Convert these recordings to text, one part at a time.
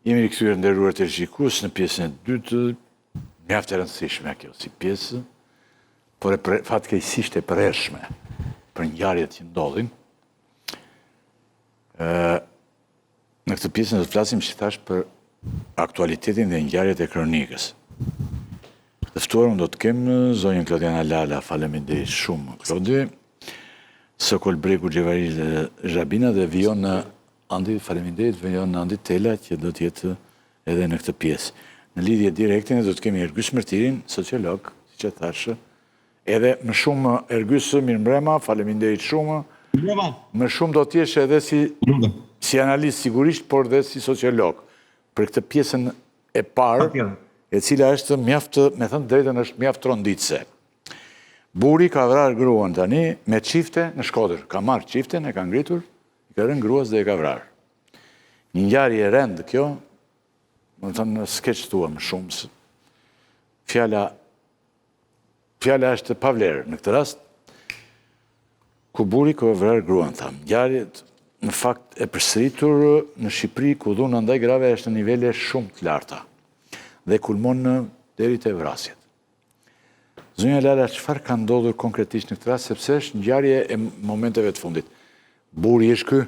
Jemi rikthyer të nderuar teleshikues në pjesën e dytë, mjaft e rëndësishme kjo si pjesë, por e pre, fatkeqësisht e përhershme për ngjarjet që ndodhin. Ë në këtë pjesë do të flasim si thashë për aktualitetin dhe ngjarjet e kronikës. Të ftuar unë do të kem zonjën Klodiana Lala, faleminderit shumë Klodi. Sokol Bregu Xhevahir Zhabina dhe vijon Andi, faleminderit, vijon Andi Tela që do të jetë edhe në këtë pjesë. Në lidhje direkte ne do të kemi Ergys Mërtirin, sociolog, siç e thashë, edhe më shumë Ergys, mirëmbrëma, faleminderit shumë. Mirëmbrëma. Më shumë do të jesh edhe si si analist sigurisht, por dhe si sociolog. Për këtë pjesën e parë, e cila është mjaft, me thënë të drejtën, është mjaft tronditëse. Burri ka vrarë gruan tani me çifte në Shkodër. Ka marrë çiften, e ka ngritur, I ka rënë gruas dhe e ka vrarë. Një ngjarje e rëndë kjo, domethënë s'ke ç'thua më shumë. Fjala, fjala është pa vlerë në këtë rast, ku burri ka vrarë gruan, thamë. Ngjarje në fakt e përsëritur në Shqipëri, ku dhuna ndaj grave është në nivele shumë të larta dhe kulmon në deri te vrasjet. Zonja Lala, çfarë ka ndodhur konkretisht në këtë rast, sepse është ngjarje e momenteve të fundit. Burri është ky?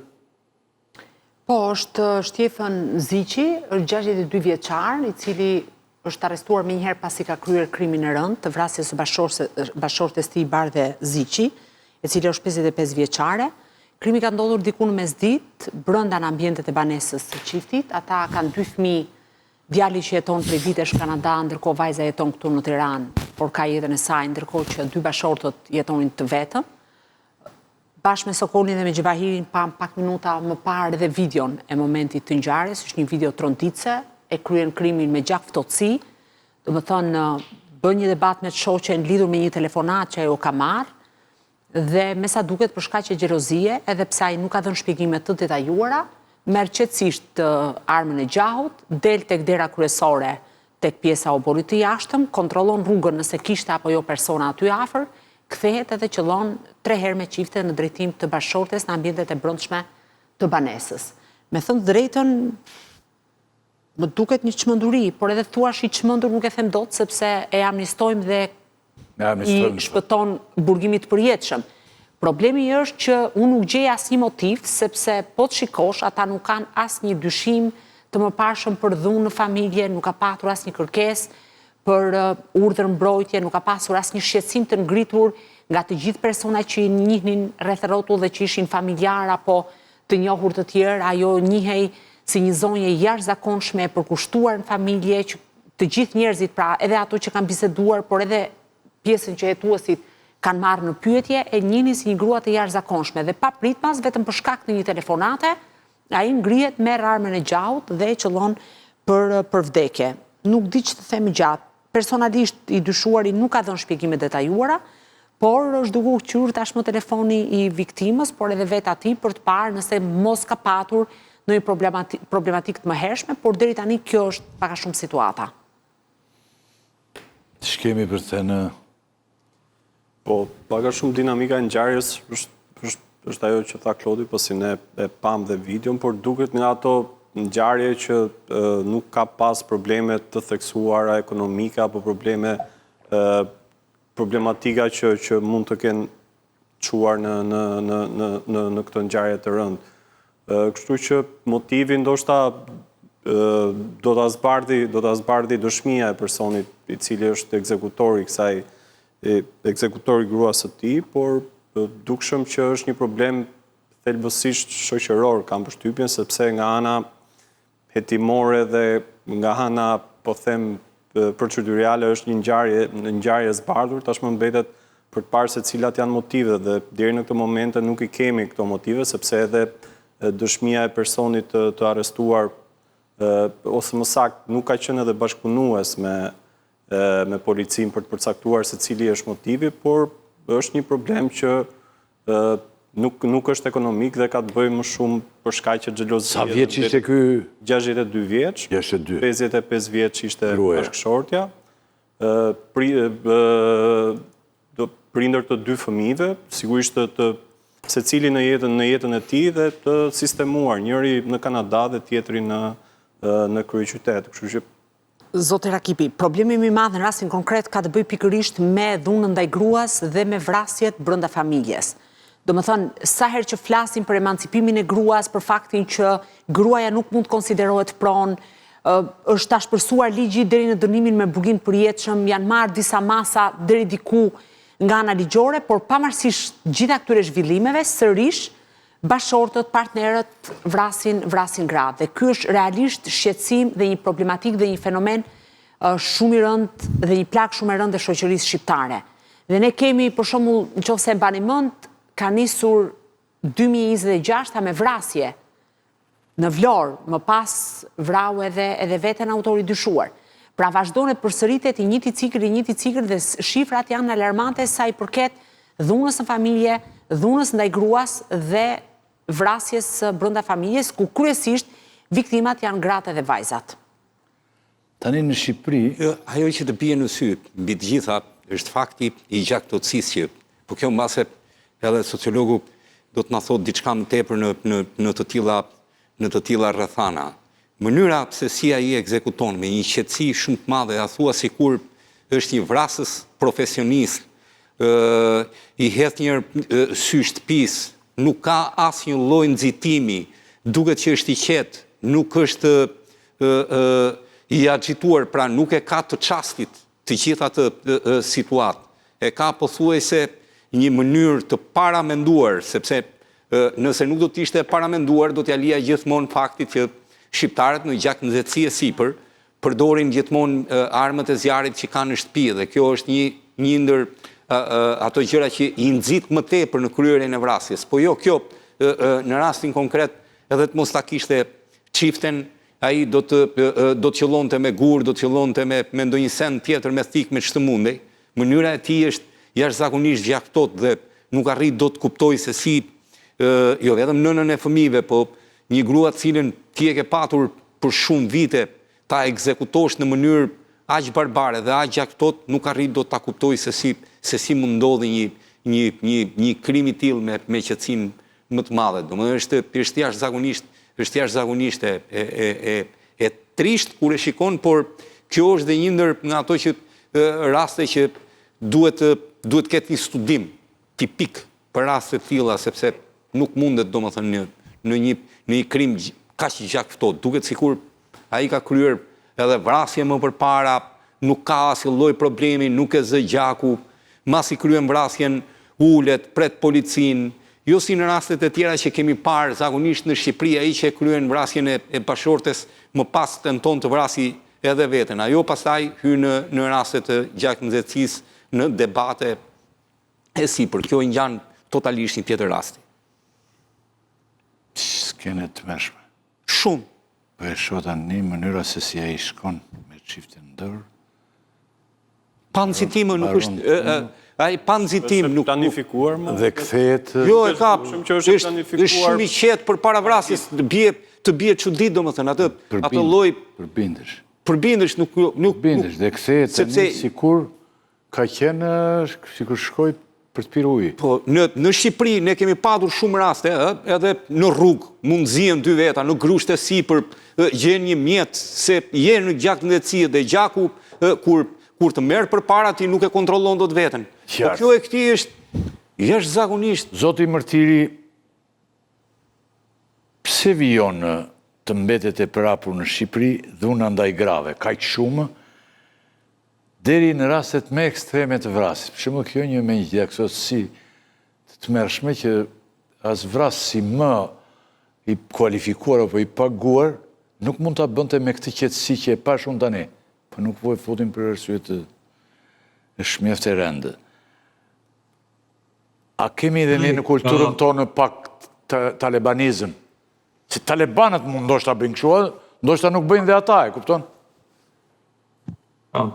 Po, është Shtjefën Ziqi, është 62 vjeçar, i cili është arrestuar menjëherë pasi ka kryer krimin e rëndë të vrasjes së bashkëshortes tij Bardhe Ziqi, e cila është 55 vjeçare. Krimi ka ndodhur diku në mesditë, brenda në ambientet e banesës së çiftit. Ata kanë dy fëmijë Djali që jeton prej vitesh në Kanada, ndërkohë vajza jeton këtu në Tiranë, por ka jetën e saj, ndërkohë që dy bashkëshortët jetonin të vetëm. Bashkë me Sokolin dhe me Xhevahirin pamë pak minuta më parë edhe videon e momentit të ngjarjes, është një video tronditëse, e kryen krimin me gjakftohtësi, domethënë bën një debat me të shoqen lidhur me një telefonatë që ajo ka marrë, Dhe me sa duket për shkaqe xhelozie, edhe pse ai nuk ka dhënë shpjegime të detajuara, merr qetësisht armën e gjahut, del tek dera kryesore tek pjesa e oborrit të jashtëm, kontrollon rrugën nëse kishte apo jo persona aty afër, kthehet edhe qëllon tre herë me çifte në drejtim të bashkëshortes në ambientet e brendshme të banesës. Me thënë të drejtën, më duket një çmenduri, por edhe thuash i çmendur nuk e them dot sepse e amnistojmë dhe i shpëton burgimit të përjetshëm. Problemi është që unë nuk gjej asnjë motiv, sepse po të shikosh, ata nuk kanë asnjë dyshim të mëparshëm për dhunë në familje, nuk ka patur asnjë kërkesë për urdhër mbrojtje, nuk ka pasur asnjë shqetësim të ngritur nga të gjithë personat që i njihnin rreth rrotull dhe që ishin familjarë apo të njohur të tjerë, ajo njihej si një zonjë e jashtëzakonshme e përkushtuar në familje, që të gjithë njerëzit, pra edhe ato që kanë biseduar, por edhe pjesën që hetuesit kanë marrë në pyetje, e njihnin si një grua të jashtëzakonshme dhe papritmas vetëm për shkak të një telefonate, ai ngrihet, merr armën e gjahut dhe e qëllon për për vdekje. Nuk di ç'të them më gjatë. Personalisht i dyshuari nuk ka dhënë shpjegime të detajuara, por është duke u këqyrur tashmë telefoni i viktimës, por edhe vetë atij për të parë nëse mos ka patur ndonjë problematikë të mëhershme, por deri tani kjo është pak a shumë situata. Ç'kemi për të thënë? Po, pak a shumë dinamika e ngjarjes është është është ajo që tha Klodi, pasi ne e pamë dhe videon, por duket nga ato ngjarje që e, nuk ka pas probleme të theksuara ekonomike apo probleme e, problematika që që mund të kenë çuar në në në në në në këtë ngjarje të rëndë. Kështu që motivi ndoshta do ta zbardhi, do ta zbardhi dëshmia e personit i cili është ekzekutori i kësaj ekzekutori i gruas së tij, por dukshëm që është një problem thelbësisht shoqëror, kam përshtypjen sepse nga ana hetimore dhe nga ana, po them, proceduriale është një ngjarje, një ngjarje e zbardhur, tashmë mbetet për të parë se cilat janë motivet dhe deri në këtë momente nuk i kemi këto motive sepse edhe dëshmia e personit të, të arrestuar ose më saktë nuk ka qenë edhe bashkëpunues me me policinë për të përcaktuar se cili është motivi, por është një problem që Nuk nuk është ekonomik dhe ka të bëjë më shumë për shkaqe xhelozie. Sa vjeç ishte ky? 62 vjeç. 62. 55 vjeç ishte bashkëshortja. Ë pri do prindër të dy fëmijëve, sigurisht të, të secili në jetën në jetën e tij dhe të sistemuar, njëri në Kanada dhe tjetri në në kryeqytet, kështu që Zoti Rakipi, problemi më i madh në rastin konkret ka të bëjë pikërisht me dhunën ndaj gruas dhe me vrasjet brenda familjes. Domethënë, sa herë që flasim për emancipimin e gruas, për faktin që gruaja nuk mund të konsiderohet pronë, është ashpërsuar ligji deri në dënimin me burgim të përjetshëm, janë marrë disa masa deri diku nga ana ligjore, por pavarësisht gjitha këtyre zhvillimeve, sërish bashkëshortët, partnerët vrasin, vrasin gratë. Dhe ky është realisht shqetësim dhe një problematikë dhe një fenomen shumë i rëndë dhe një plagë shumë e rëndë e shoqërisë shqiptare. Dhe ne kemi, për shembull, në qoftë se e mbani mend, ka nisur 2026 me vrasje në Vlorë, më pas vrau edhe edhe veten autori i dyshuar. Pra vazhdon e përsëritet i njëjti cikël, i njëjti cikël dhe shifrat janë alarmante sa i përket dhunës në familje, dhunës ndaj gruas dhe vrasjes brenda familjes, ku kryesisht viktimat janë gratë dhe vajzat. Tani në Shqipëri... Ajo që të bie në sy, mbi të gjitha, është fakti i gjakftohtësisë që, po kjo mbase edhe sociologu do të na thotë diçka më tepër në, në, në të tilla në të tilla rrethana. Mënyra se si ai ekzekuton me një qetësi shumë të madhe, a thua sikur është një vrasës profesionist, ë i hedh një sy shtëpisë, nuk ka asnjë lloj nxitimi, duket që është i qetë, nuk është i agjituar, pra nuk e ka të çastit të gjithë atë situatë. E ka pothuajse një mënyrë të paramenduar, sepse nëse nuk do të ishte e paramenduar, do t'ia lija gjithmonë faktit që shqiptarët në gjaknxehtësi e sipër përdorin gjithmonë armët e zjarrit që kanë në shtëpi dhe kjo është një një ndër ato gjëra që i nxit më tepër në kryerjen e vrasjes. Po jo, kjo në rastin konkret edhe të mos ta kishte çiften, ai do të do të qëllonte me gur, do të qëllonte me me ndonjë send tjetër, me thikë, me ç'të mundej. Mënyra e tij është jashtëzakonisht gjakftohtë dhe nuk arrij dot të kuptoj se si jo vetëm nënën e fëmijëve, po një grua të cilën ti e ke patur për shumë vite ta ekzekutosh në mënyrë aq barbare dhe aq gjakftohtë, nuk arrij dot ta kuptoj se si se si mund ndodhi një një një një krim i tillë me me qetësinë më të madhe. Domethënë është është jashtëzakonisht është jashtëzakonisht e e e e e trishtë kur e shikon, por kjo është dhe një ndër nga ato që raste që duhet të duhet të ketë një studim tipik për raste të tilla sepse nuk mundet domethënë në në një në një krim kaq gjakftohtë. Duket sikur ai ka kryer edhe vrasje më përpara, nuk ka asnjë lloj problemi, nuk e zë gjaku, masi kryen vrasjen, ulet, pret policinë, jo si në rastet e tjera që kemi parë zakonisht në Shqipëri ai që e kryen vrasjen e, e bashkëshortes më pas tenton të vrasi edhe veten. Ajo pastaj hyn në në raste të gjaknxehtësisë, në debate e sipër. Kjo i ngjan totalisht një tjetër rasti. Skenë e tmerrshme. Shumë. Po e shoh tani mënyra se si ai shkon me çifte në dorë. Pa nxitim nuk është ai pa nxitim nuk planifikuar më. Dhe kthehet Jo, e ka shumë që është planifikuar. Është shumë i qetë përpara vrasjes, të bie të bie çudi domethënë atë atë lloj përbindësh. Përbindësh nuk nuk përbindësh dhe kthehet tani sikur Ka qenë sikur shkoi për të pirë ujë. Po, në në Shqipëri ne kemi patur shumë raste, ë, edhe në rrugë mund zihen dy veta, në grusht e sipër, gjen një mjet se je në gjaknxehtësi dhe gjaku ë, kur kur të merr përpara ti nuk e kontrollon dot veten. Po kjo e këtij është jashtëzakonisht. Zoti Mërtiri, pse vijon të mbetet e përhapur në Shqipëri dhuna ndaj grave, kaq shumë, Deri në rastet më ekstreme të vrasjes. Për shembull, kjo një me një gjakftohtësi të tmerrshme që as vrasësi më i kualifikuar apo i paguar nuk mund ta bënte me këtë qetësi që e pashë unë tani. Po nuk po e futim për arsye të është mjaft e rëndë. A kemi edhe ne në kulturën tonë pak talebanizëm? Se talebanët mund ndoshta bëjnë kështu, ndoshta nuk bëjnë dhe ata, e kupton? Po.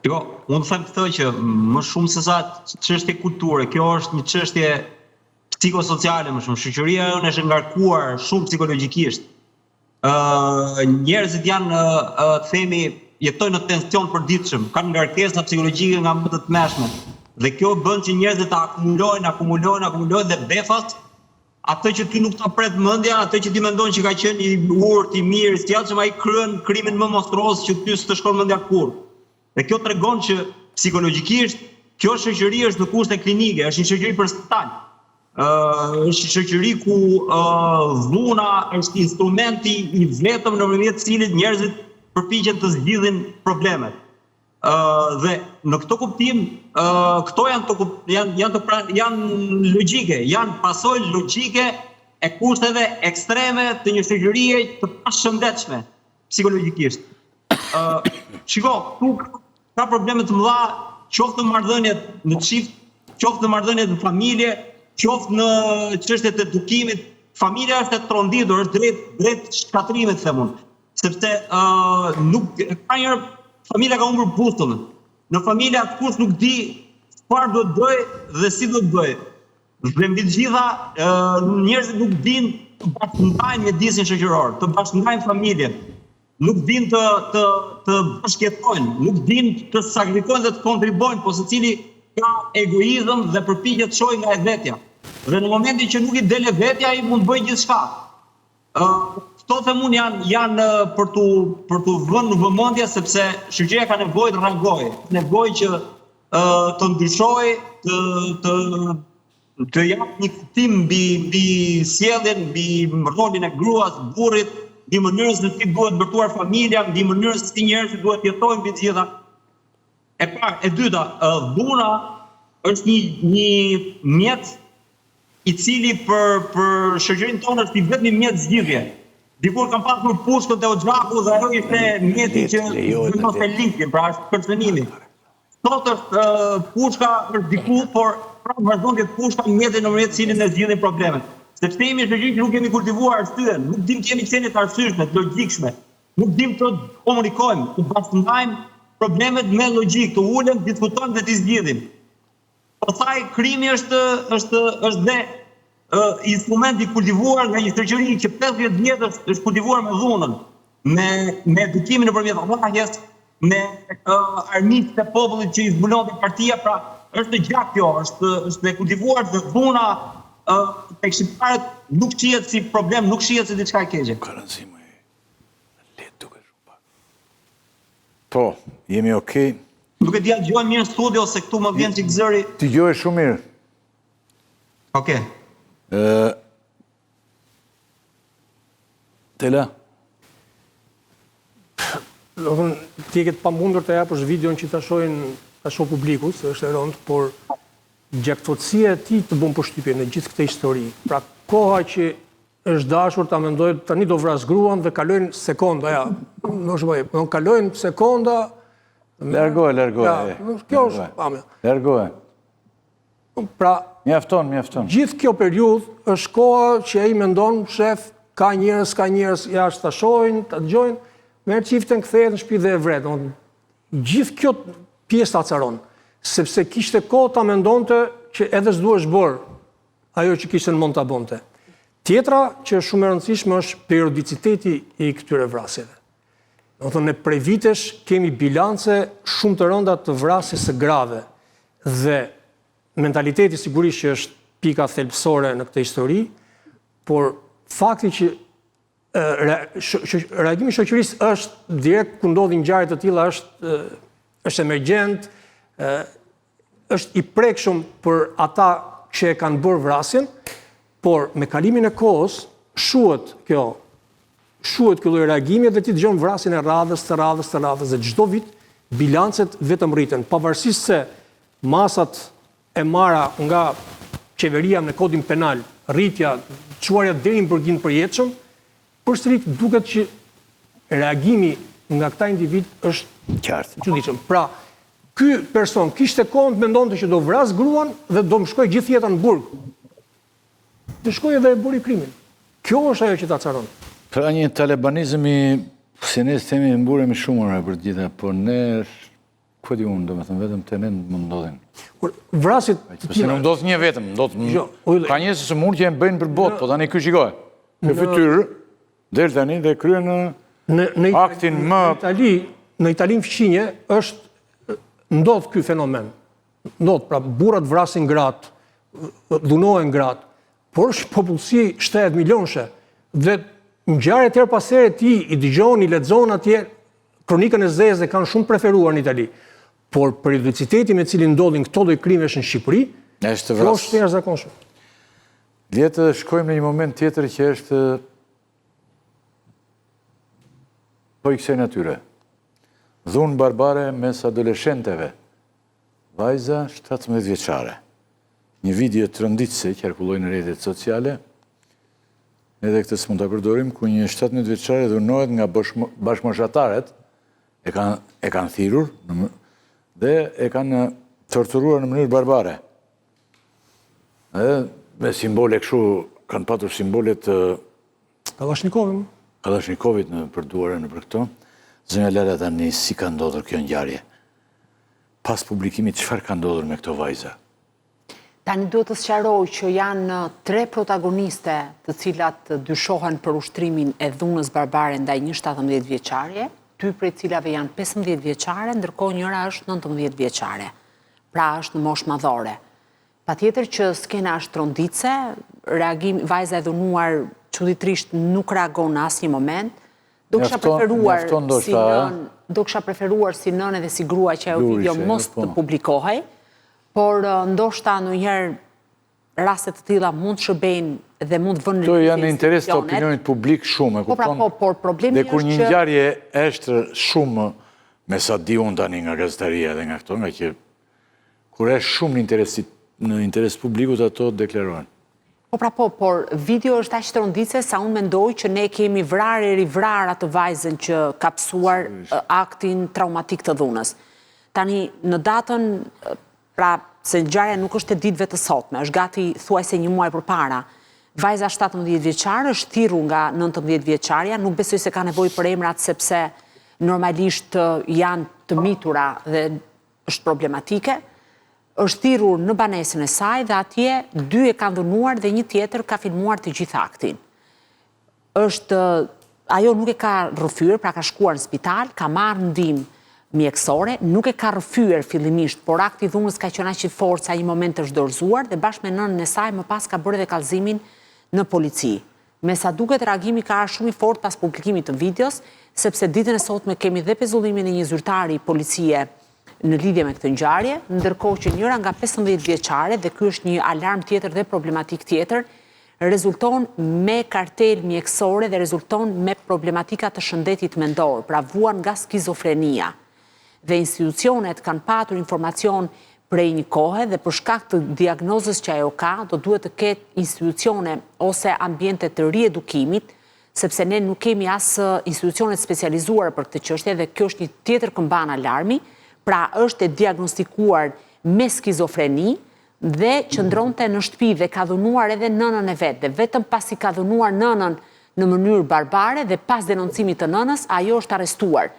Jo, unë them këtë që më shumë se sa çështje kulture, kjo është një çështje psikosociale më shumë. Shoqëria jonë është ngarkuar shumë psikologjikisht. Ë uh, njerëzit janë uh, të themi jetojnë në tension të përditshëm, kanë ngarkesa psikologjike nga më të tmerrshme. Dhe kjo bën që njerëzit të akumulojnë, akumulojnë, akumulojnë dhe befas. Atë që ty nuk ta pret mendja, atë që ti mendon që ka qenë i urtë, i mirë, i sjellshëm, ai kryen krimin më monstruoz që ty s'të shkon mendja kurrë. Dhe kjo tregon që psikologjikisht kjo shoqëri është në kushte klinike, është një shoqëri për spital. Ë është një shoqëri ku dhuna është instrumenti i vetëm nëpërmjet të cilit njerëzit përpiqen të zgjidhin problemet. Ë dhe në këtë kuptim, ë këto janë të janë janë të pra, janë logjike, janë pasojë logjike e kushteve ekstreme të një shoqërie të pashëndetshme psikologjikisht. Ë shiko, këtu ka probleme të mëdha, qoftë në marrëdhëniet në çift, qoftë në marrëdhëniet në familje, qoftë në çështjet e edukimit. Familja është e tronditur, është drejt drejt shkatërrimit them unë. Sepse uh, nuk ka një familja ka humbur busullën. Në familje askush nuk di çfarë duhet të bëjë dhe si duhet të bëjë. Dhe mbi të gjitha, uh, njerëzit nuk dinë të bashkëndajnë mjedisin shoqëror, të bashkëndajnë familjen. Nuk dinë të të të bashkëjetojnë, nuk dinë të sakrifikojnë dhe të kontribuojnë, po secili ka egoizëm dhe përpiqet të shohë nga e vetja. Dhe në momentin që nuk i del e vetja, ai mund të bëjë gjithçka. Këto them unë janë janë për t'u për t'u vënë në vëmendje sepse shoqëria ka nevojë të reagojë, nevojë që të ndryshojë, të të të japë një kuptim mbi mbi sjelljen, mbi rolin e gruas, burrit, mbi mënyrën se si duhet ndërtuar familja, mbi mënyrën se si njerëzit duhet të jetojnë mbi të gjitha. E para, e dyta, dhuna është një një mjet i cili për për shoqërinë tonë është i vetmi mjet zgjidhje. Dikur kanë pasur pushkën te oxhaku dhe ajo ishte mjeti që vendoste ligjin, pra është kërcënimi. Sot është pushka është diku, por prapë vazhdon të jetë pushka mjeti nëpërmjet të cilit ne zgjidhim problemet. Sepse jemi shoqëri që nuk kemi kultivuar arsyen, nuk dimë të jemi qenie të arsyeshme, të logjikshme, nuk dimë të komunikojmë, të bashkëndajmë problemet me logjikë, të ulem, të diskutojmë dhe t'i zgjidhim. Pastaj krimi është është është dhe instrument i kultivuar nga një shoqëri që 50 vjet është, është kultivuar me dhunën, me me edukimin nëpërmjet rrahjes, me uh, armiqtë e popullit që i zbulonte partia, pra është në gjak kjo, është është e kultivuar dhe dhuna uh, tek shqiptarët nuk shihet si problem, nuk shihet si diçka e keqe. Ka rëndësi më lehtë duke shumë pak. Po, jemi okay. Nuk e di a dëgjohem mirë në studio se këtu më vjen çik zëri. Të dëgjoj shumë mirë. Okej. Ë Tela. Domethënë, ti e ke të pamundur të japësh videon që ta shohin, ta shohë publiku, se është e rëndë, por gjakftohtësia e tij të bën përshtypje në gjithë këtë histori. Pra koha që është dashur ta mendoj, tani do vras gruan dhe kalojnë sekonda, ja, nuk është bëj, do kalojnë sekonda. Largohe, largohe. Ja, kjo është pamja. Largohe. Pra, mjafton, mjafton. Gjithë kjo periudhë është koha që ai mendon, shef, ka njerëz, ka njerëz jashtë ta shohin, ta dëgjojnë, merr çiften kthehet në shtëpi dhe e vret. Domethënë, gjithë kjo pjesë ta acaron, sepse kishte kohë ta mendonte që edhe s'duhesh bërë ajo që kishte në mend ta bënte. Tjetra që është shumë e rëndësishme është periodiciteti i këtyre vrasjeve. Domethënë, ne prej vitesh kemi bilance shumë të rënda të vrasjes së grave dhe mentaliteti sigurisht që është pika thelbësore në këtë histori, por fakti që reagimi i shoqërisë është direkt kur ndodhin ngjarje të tilla është është emergjent, është i prekshëm për ata që e kanë bërë vrasjen, por me kalimin e kohës shuhet kjo shuhet ky lloj reagimi dhe ti dëgjon vrasjen e radhës, të radhës, të radhës dhe çdo vit bilancet vetëm rriten, pavarësisht se masat e marra nga qeveria në kodin penal, rritja, çuarja deri në burgim të përjetshëm, Përsëri duket që reagimi nga këta individë është qartë. Çuditshëm. Pra, ky person kishte kohën të mendonte që do vras gruan dhe do më shkojë gjithë jeta në burg. Dhe shkoi edhe e bëri krimin. Kjo është ajo që të acaron. Pra një talebanizëm i se ne themi mburemi shumë ore për të gjitha, por ne Ku e di unë, domethënë, vetëm te ne mund ndodhin. Kur vrasjet të tilla... Se nuk ndodh një vetëm, ndodh... Jo, ka njerëz të sëmurë që e bëjnë për botë, po tani ky shikoje. Në fytyrë, del tani dhe kryen në aktin më... Në Itali, në Italinë fqinje, është ndodh ky fenomen. Ndodh, pra, burrat vrasin gratë, dhunohen gratë. Por është popullsi 70 milionëshe dhe ngjarjet herë pas here ti i dëgjon, i lexon atje kronikën e zezë e kanë shumë preferuar në Itali. Por periodiciteti me cilin ndodhin këto lloj krimesh në Shqipëri, është kjo është e jashtëzakonshme. Le të shkojmë në një moment tjetër që është po i kësaj natyre. Dhunë barbare mes adoleshenteve. Vajza 17 vjeçare. Një video tronditëse qarkulloi në rrjetet sociale. Edhe këtë s'mund ta përdorim ku një 17 vjeçare dhunohet nga bashkëmoshatarët e kanë e kanë thirrur dhe e kanë torturuar në mënyrë barbare. Edhe me simbole kështu kanë patur simbole të Kallashnikovit. Kallashnikovit nëpër duar e nëpër këto. Zonja Lala tani si ka ndodhur kjo ngjarje? Pas publikimit çfarë ka ndodhur me këto vajza? Tani duhet të sqaroj që janë tre protagoniste të cilat dyshohen për ushtrimin e dhunës barbare ndaj një 17 vjeçareje, dy prej cilave janë 15 vjeçare, ndërkohë njëra është 19 vjeçare. Pra është në moshë madhore. Patjetër që skena është tronditëse, reagim vajza e dhunuar çuditërisht nuk reagon në asnjë moment. Do kisha preferuar si nënë, do kisha preferuar si nënë dhe si grua që ajo video mos të po. publikohej, por ndoshta ndonjëherë raste të tilla mund të shërbejnë dhe mund të vënë në Këto janë në interes të opinionit publik shumë, e po pra, kupton? Po, por problemi është që... Dhe kur një ngjarje është shumë, me sa di unë tani nga gazetaria dhe nga këto, nga që kur është shumë në interes, në interes publikut, ato deklarohen. Po pra po, por video është aq tronditëse sa unë mendoj që ne kemi vrarë e rivrarë atë vajzën që ka pësuar aktin traumatik të dhunës. Tani, në datën, pra se ngjarja nuk është e ditëve të sotme, është gati thuajse një muaj përpara. Vajza 17 vjeçare është thirrur nga 19 vjeçarja, nuk besoj se ka nevojë për emrat sepse normalisht janë të mitura dhe është problematike, është thirrur në banesën e saj dhe atje dy e kanë dhunuar dhe një tjetër ka filmuar të gjithë aktin. Është ajo nuk e ka rrëfyer, pra ka shkuar në spital, ka marrë ndihmë mjekësore, nuk e ka rrëfyer fillimisht, por akti i dhunës ka qenë aq i fortë sa një moment është dorëzuar dhe bashkë me nënën e saj më pas ka bërë edhe kallëzimin në polici. Me sa duket reagimi ka ardhur shumë i fortë pas publikimit të videos, sepse ditën e sotme kemi dhe pezullimin e një zyrtari policie në lidhje me këtë ngjarje, ndërkohë që njëra nga 15 vjeçaret, dhe ky është një alarm tjetër dhe problematikë tjetër, rezulton me kartelë mjekësore dhe rezulton me problematika të shëndetit mendor, pra vuan nga skizofrenia. Dhe institucionet kanë patur informacion prej një kohe dhe për shkak të diagnozës që ajo ka, do duhet të ketë institucione ose ambiente të riedukimit, sepse ne nuk kemi as institucione të specializuara për këtë çështje dhe kjo është një tjetër këmbanë alarmi, pra është e diagnostikuar me skizofreni dhe qëndronte në shtëpi dhe ka dhunuar edhe nënën e vet dhe vetëm pasi ka dhunuar nënën në mënyrë barbare dhe pas denoncimit të nënës, ajo është arrestuar.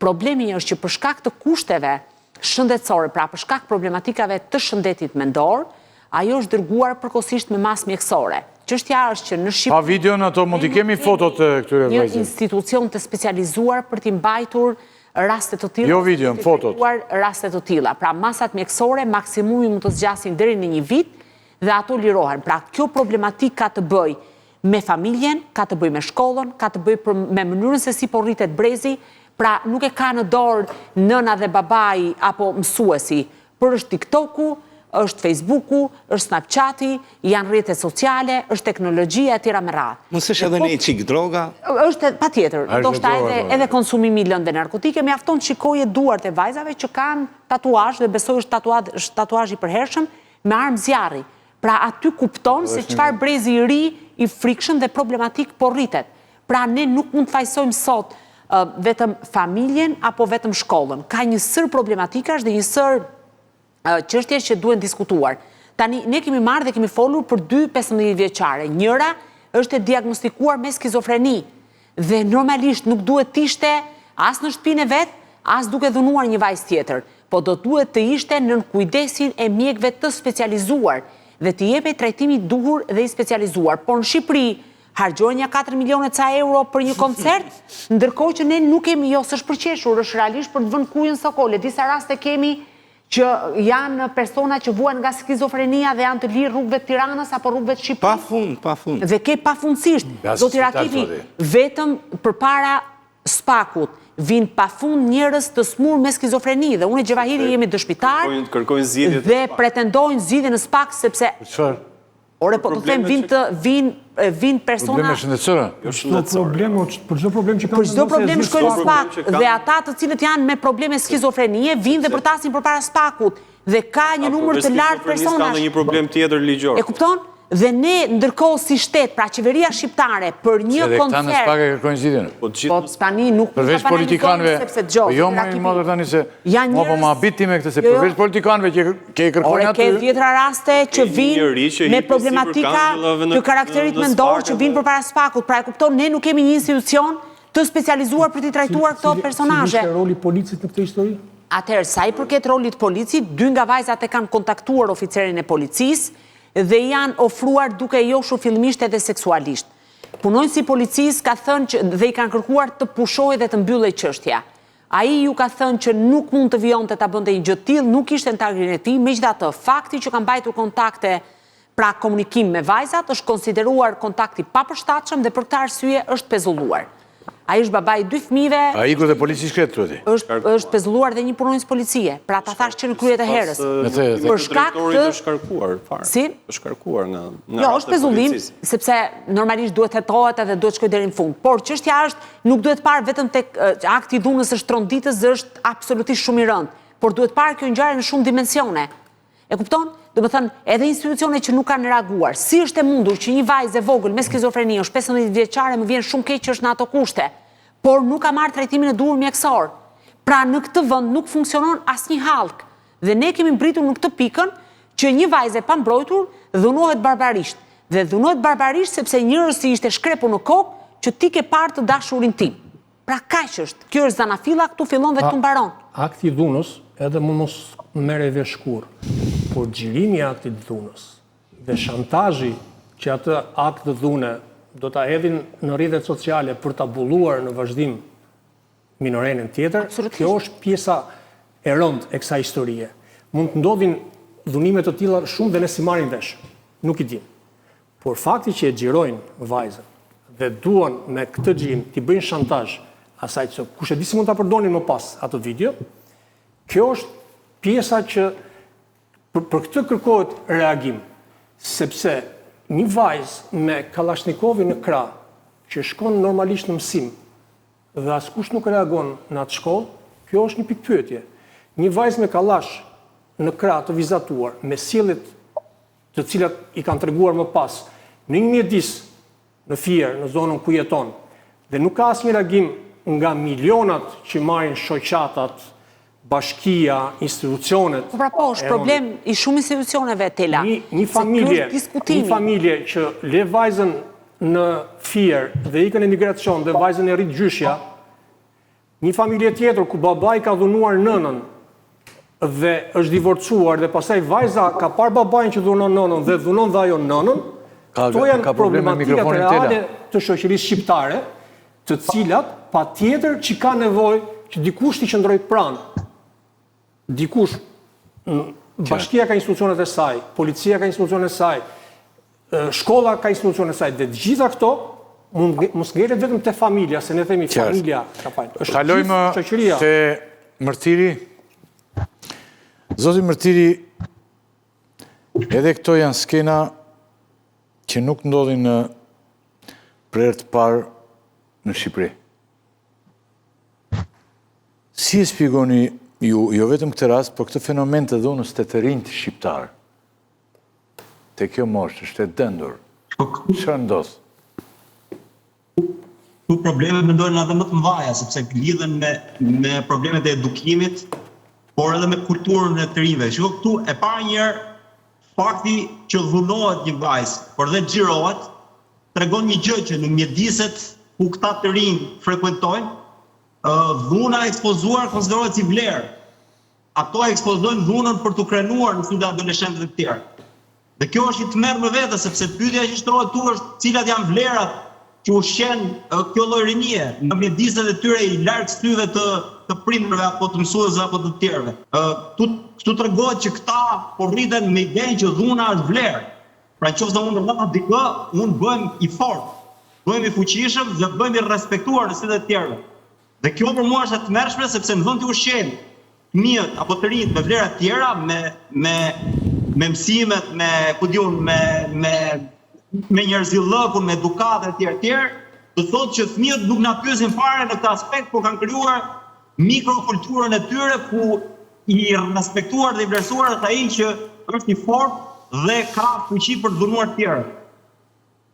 Problemi është që për shkak të kushteve shëndetësore, pra për shkak problematikave të shëndetit mendor, ajo është dërguar përkohësisht me masë mjekësore. Çështja është që në Shqipëri Pa videon ato mund t'i kemi fotot e këtyre vajzave. Një institucion të specializuar për t'i mbajtur raste të tilla. Jo videon, fotot. Raste të tilla. Pra masat mjekësore maksimumi mund të zgjasin deri në një vit dhe ato lirohen. Pra kjo problematikë ka të bëjë me familjen, ka të bëjë me shkollën, ka të bëjë për me mënyrën se si po rritet brezi, pra nuk e ka në dorë nëna dhe babai apo mësuesi, por është TikToku, është Facebooku, është Snapchati, janë rrjetet sociale, është teknologjia e tjera me radhë. Mos është edhe po, një çik droga? Është patjetër, ndoshta edhe po. edhe konsumimi i lëndëve narkotike, mjafton të shikoje duart e vajzave që kanë tatuazh dhe besoj është tatuazh tatuazh i përhershëm me armë zjarri. Pra aty kupton se çfarë brezi i ri i frikshëm dhe problematik po rritet. Pra ne nuk mund të fajësojmë sot vetëm familjen apo vetëm shkollën. Ka një sërë problematikash dhe një sërë çështjesh që duhen diskutuar. Tani ne kemi marrë dhe kemi folur për dy 15 vjeçare. Njëra është e diagnostikuar me skizofreni dhe normalisht nuk duhet të ishte as në shtëpinë e vet, as duke dhunuar një vajzë tjetër, po do duhet të ishte nën kujdesin e mjekëve të specializuar dhe t'i jepej trajtimi i duhur dhe i specializuar. Por në Shqipëri harxhohen nja 4 milionë e ca euro për një koncert, ndërkohë që ne nuk kemi, jo, s'është për qeshur, është realisht për të vënë kujën sokole. Disa raste kemi Që janë persona që vuajnë nga skizofrenia dhe janë të lirë rrugëve të Tiranës apo rrugëve të Shqipërisë. Pa fund, pa fund. Dhe ke pafundësisht, zoti Rakipi, vetëm përpara SPAK-ut vijnë pafund njerëz të smurë me skizofreni dhe unë e Xhevahiri jemi dëshmitarë kërkojnë zgjidhje dhe pretendojnë zgjidhje në SPAK sepse Për çfarë? Ore po të them vijnë të vijnë vijnë persona Probleme shëndetësore? Jo Çdo shëndetësore. problem, o, për çdo problem që kanë Për çdo problem shkojnë në problem SPAK që kanë dhe ata të cilët janë me probleme skizofrenie vijnë dhe bërtasin përpara SPAK-ut dhe ka një numër Përveç të lartë skizofrenisë ka personash. ndonjë problem tjetër ligjor. E kupton? Dhe ne ndërkohë si shtet, pra qeveria shqiptare për një Edhe këta në koncert SPAK e kërkojnë zgjidhjen. Po të gjithë Po tani nuk mund ta Përveç banalizojmë politikanëve, sepse dëgjo, po jo zoti më Rakipi, madhër tani se janë mua po njerëz më habit ti me këtë se Jo, jo. përveç politikanëve që që e kërkojnë Ore, aty. ke dhjetra raste që Ke një njeri vijnë që me hipi sipër problematika kangjellave në të karakterit në në mendor SPAK që vijnë edhe përpara SPAK-ut. Pra e kupton, ne nuk kemi një institucion të specializuar për t'i trajtuar këto Cili personazhe. ishte roli i policit në këtë histori? Atëherë, sa i përket rolit të policit, dy nga vajzat e kanë kontaktuar oficerin e policisë dhe janë ofruar duke e joshur fillimisht edhe seksualisht. Punonjësi i policisë ka thënë që dhe i kanë kërkuar të pushojë dhe të mbyllej çështja. Ai ju ka thënë që nuk mund të vijonte ta bënte një gjë të tillë, nuk ishte në tagrin e tij, megjithatë, fakti që ka mbajtur kontakte, pra komunikim me vajzat, është konsideruar kontakt i papërshtatshëm dhe për këtë arsye është pezulluar. Ai është babai i dy fëmijëve. A iku dhe polici i shkretë, thua ti? Është është pezulluar dhe një punonjës policie. Pra ta thashë që në krye të herës. Me the, the. Për shkak të është shkarkuar fare. Si? Është shkarkuar nga nga Jo, është pezullim, sepse normalisht duhet hetohet edhe duhet shkojë deri në fund. Por çështja është nuk duhet parë vetëm tek akti i dhunës është tronditës dhe është absolutisht shumë i rëndë, por duhet parë kjo ngjarje në shumë dimensione. E kupton? Domethënë, edhe institucione që nuk kanë reaguar. Si është e mundur që një vajzë e vogël me skizofreni, është 15 vjeçare, më vjen shumë keq që është në ato kushte, por nuk ka marrë trajtimin e duhur mjekësor. Pra në këtë vend nuk funksionon asnjë hallkë. Dhe ne kemi mbërritur në këtë pikën që një vajzë e pambrojtur dhunohet barbarisht. Dhe dhunohet barbarisht sepse njërës i ishte shkrepur në kokë që ti ke parë të dashurin tim. Pra kaq është. Kjo është zanafilla, këtu fillon dhe këtu mbaron. Akti i dhunës edhe mund mos merrej vesh kurrë, por xhirimi i aktit të dhunës dhe shantazhi që atë akt dhune do ta hedhin në rrjetet sociale për ta bulluar në vazhdim minorenen tjetër, kjo është pjesa e rëndë e kësaj historie. Mund të ndodhin dhunime të tilla shumë dhe ne s'i marrim vesh. Nuk i dimë. Por fakti që e xhirojnë vajzën dhe duan me këtë xhirim t'i bëjnë shantazh asaj që kush e di si mund ta përdorin më pas atë video, kjo është pjesa që për, për këtë kërkohet reagim, sepse një vajzë me kallashnikovin në krah që shkon normalisht në mësim dhe askush nuk reagon në atë shkollë, kjo është një pikëpyetje. Një vajzë me kallash në krah të vizatuar, me sjelljet të cilat i kanë treguar më pas në një mjedis në Fier, në zonën ku jeton, dhe nuk ka asnjë reagim nga milionat që marrin shoqatat, bashkia, institucionet. Po pra po, është problem i shumë institucioneve, Tela. Një, një familje, një familje që le vajzën në Fier dhe ikën në emigracion dhe vajzën e rrit gjyshja, Një familje tjetër ku babai ka dhunuar nënën dhe është divorcuar dhe pastaj vajza ka parë babain që dhunon nënën dhe dhunon dhe ajo nënën, këto janë problematikat reale të shoqërisë shqiptare, të cilat patjetër që ka nevojë që dikush t'i qëndrojë pranë. Dikush, bashkia ka institucionet e saj, policia ka institucionet e saj, shkolla ka institucionet e saj, dhe të gjitha këto mund mos ngelet vetëm te familja, se ne themi familja ka fajin. Është Kalojmë shoqëria. Te Mërtiri. Zoti Mërtiri, edhe këto janë skena që nuk ndodhin në për herë të parë në Shqipëri. Si e shpjegoni ju, jo vetëm këtë rast, por këtë fenomen të dhunës te të rinjtë shqiptarë? Te kjo moshë, është e dendur. Po, Çfarë ndodh? Këtu problemet mendoj janë edhe më të mëdha, sepse lidhen me me problemet e edukimit, por edhe me kulturën e të rinjve. Shiko këtu e para një herë fakti që dhunohet një vajzë, por dhe xhirohet, tregon një gjë që në mjediset ku këta të rinj frekuentojnë, Dhuna e ekspozuar konsiderohet si vlerë. Ato e ekspozojnë dhunën për t'u krenuar në sytë e adoleshentëve të tjerë. Dhe kjo është një tmerr më vete, sepse pyetja që shtrohet këtu është cilat janë vlerat që ushqen kjo lloj rinie në mjediset e tyre i larg syve të të. të prindërve apo të mësuesve apo të tjerëve. Ë këtu këtu tregohet që këta po rriten me idenë që dhuna është vlerë. Pra në qoftë se unë rrah dikë, unë bëhem i fortë, bëhem i fuqishëm dhe bëhem i respektuar në sytë e të tjerëve. Dhe kjo për mua është e tmerrshme sepse në vend të ushqejmë fëmijët apo të rinjtë me vlera të tjera, me me me mësimet, me ku di unë, me me me njerëzillëkun, me edukatën etj etj, do të thotë që fëmijët nuk na pyesin fare në këtë aspekt, por kanë krijuar mikrokulturën e tyre ku i respektuar dhe i vlerësuar është ai që është i fortë dhe ka fuqi për të dhunuar të tjerët.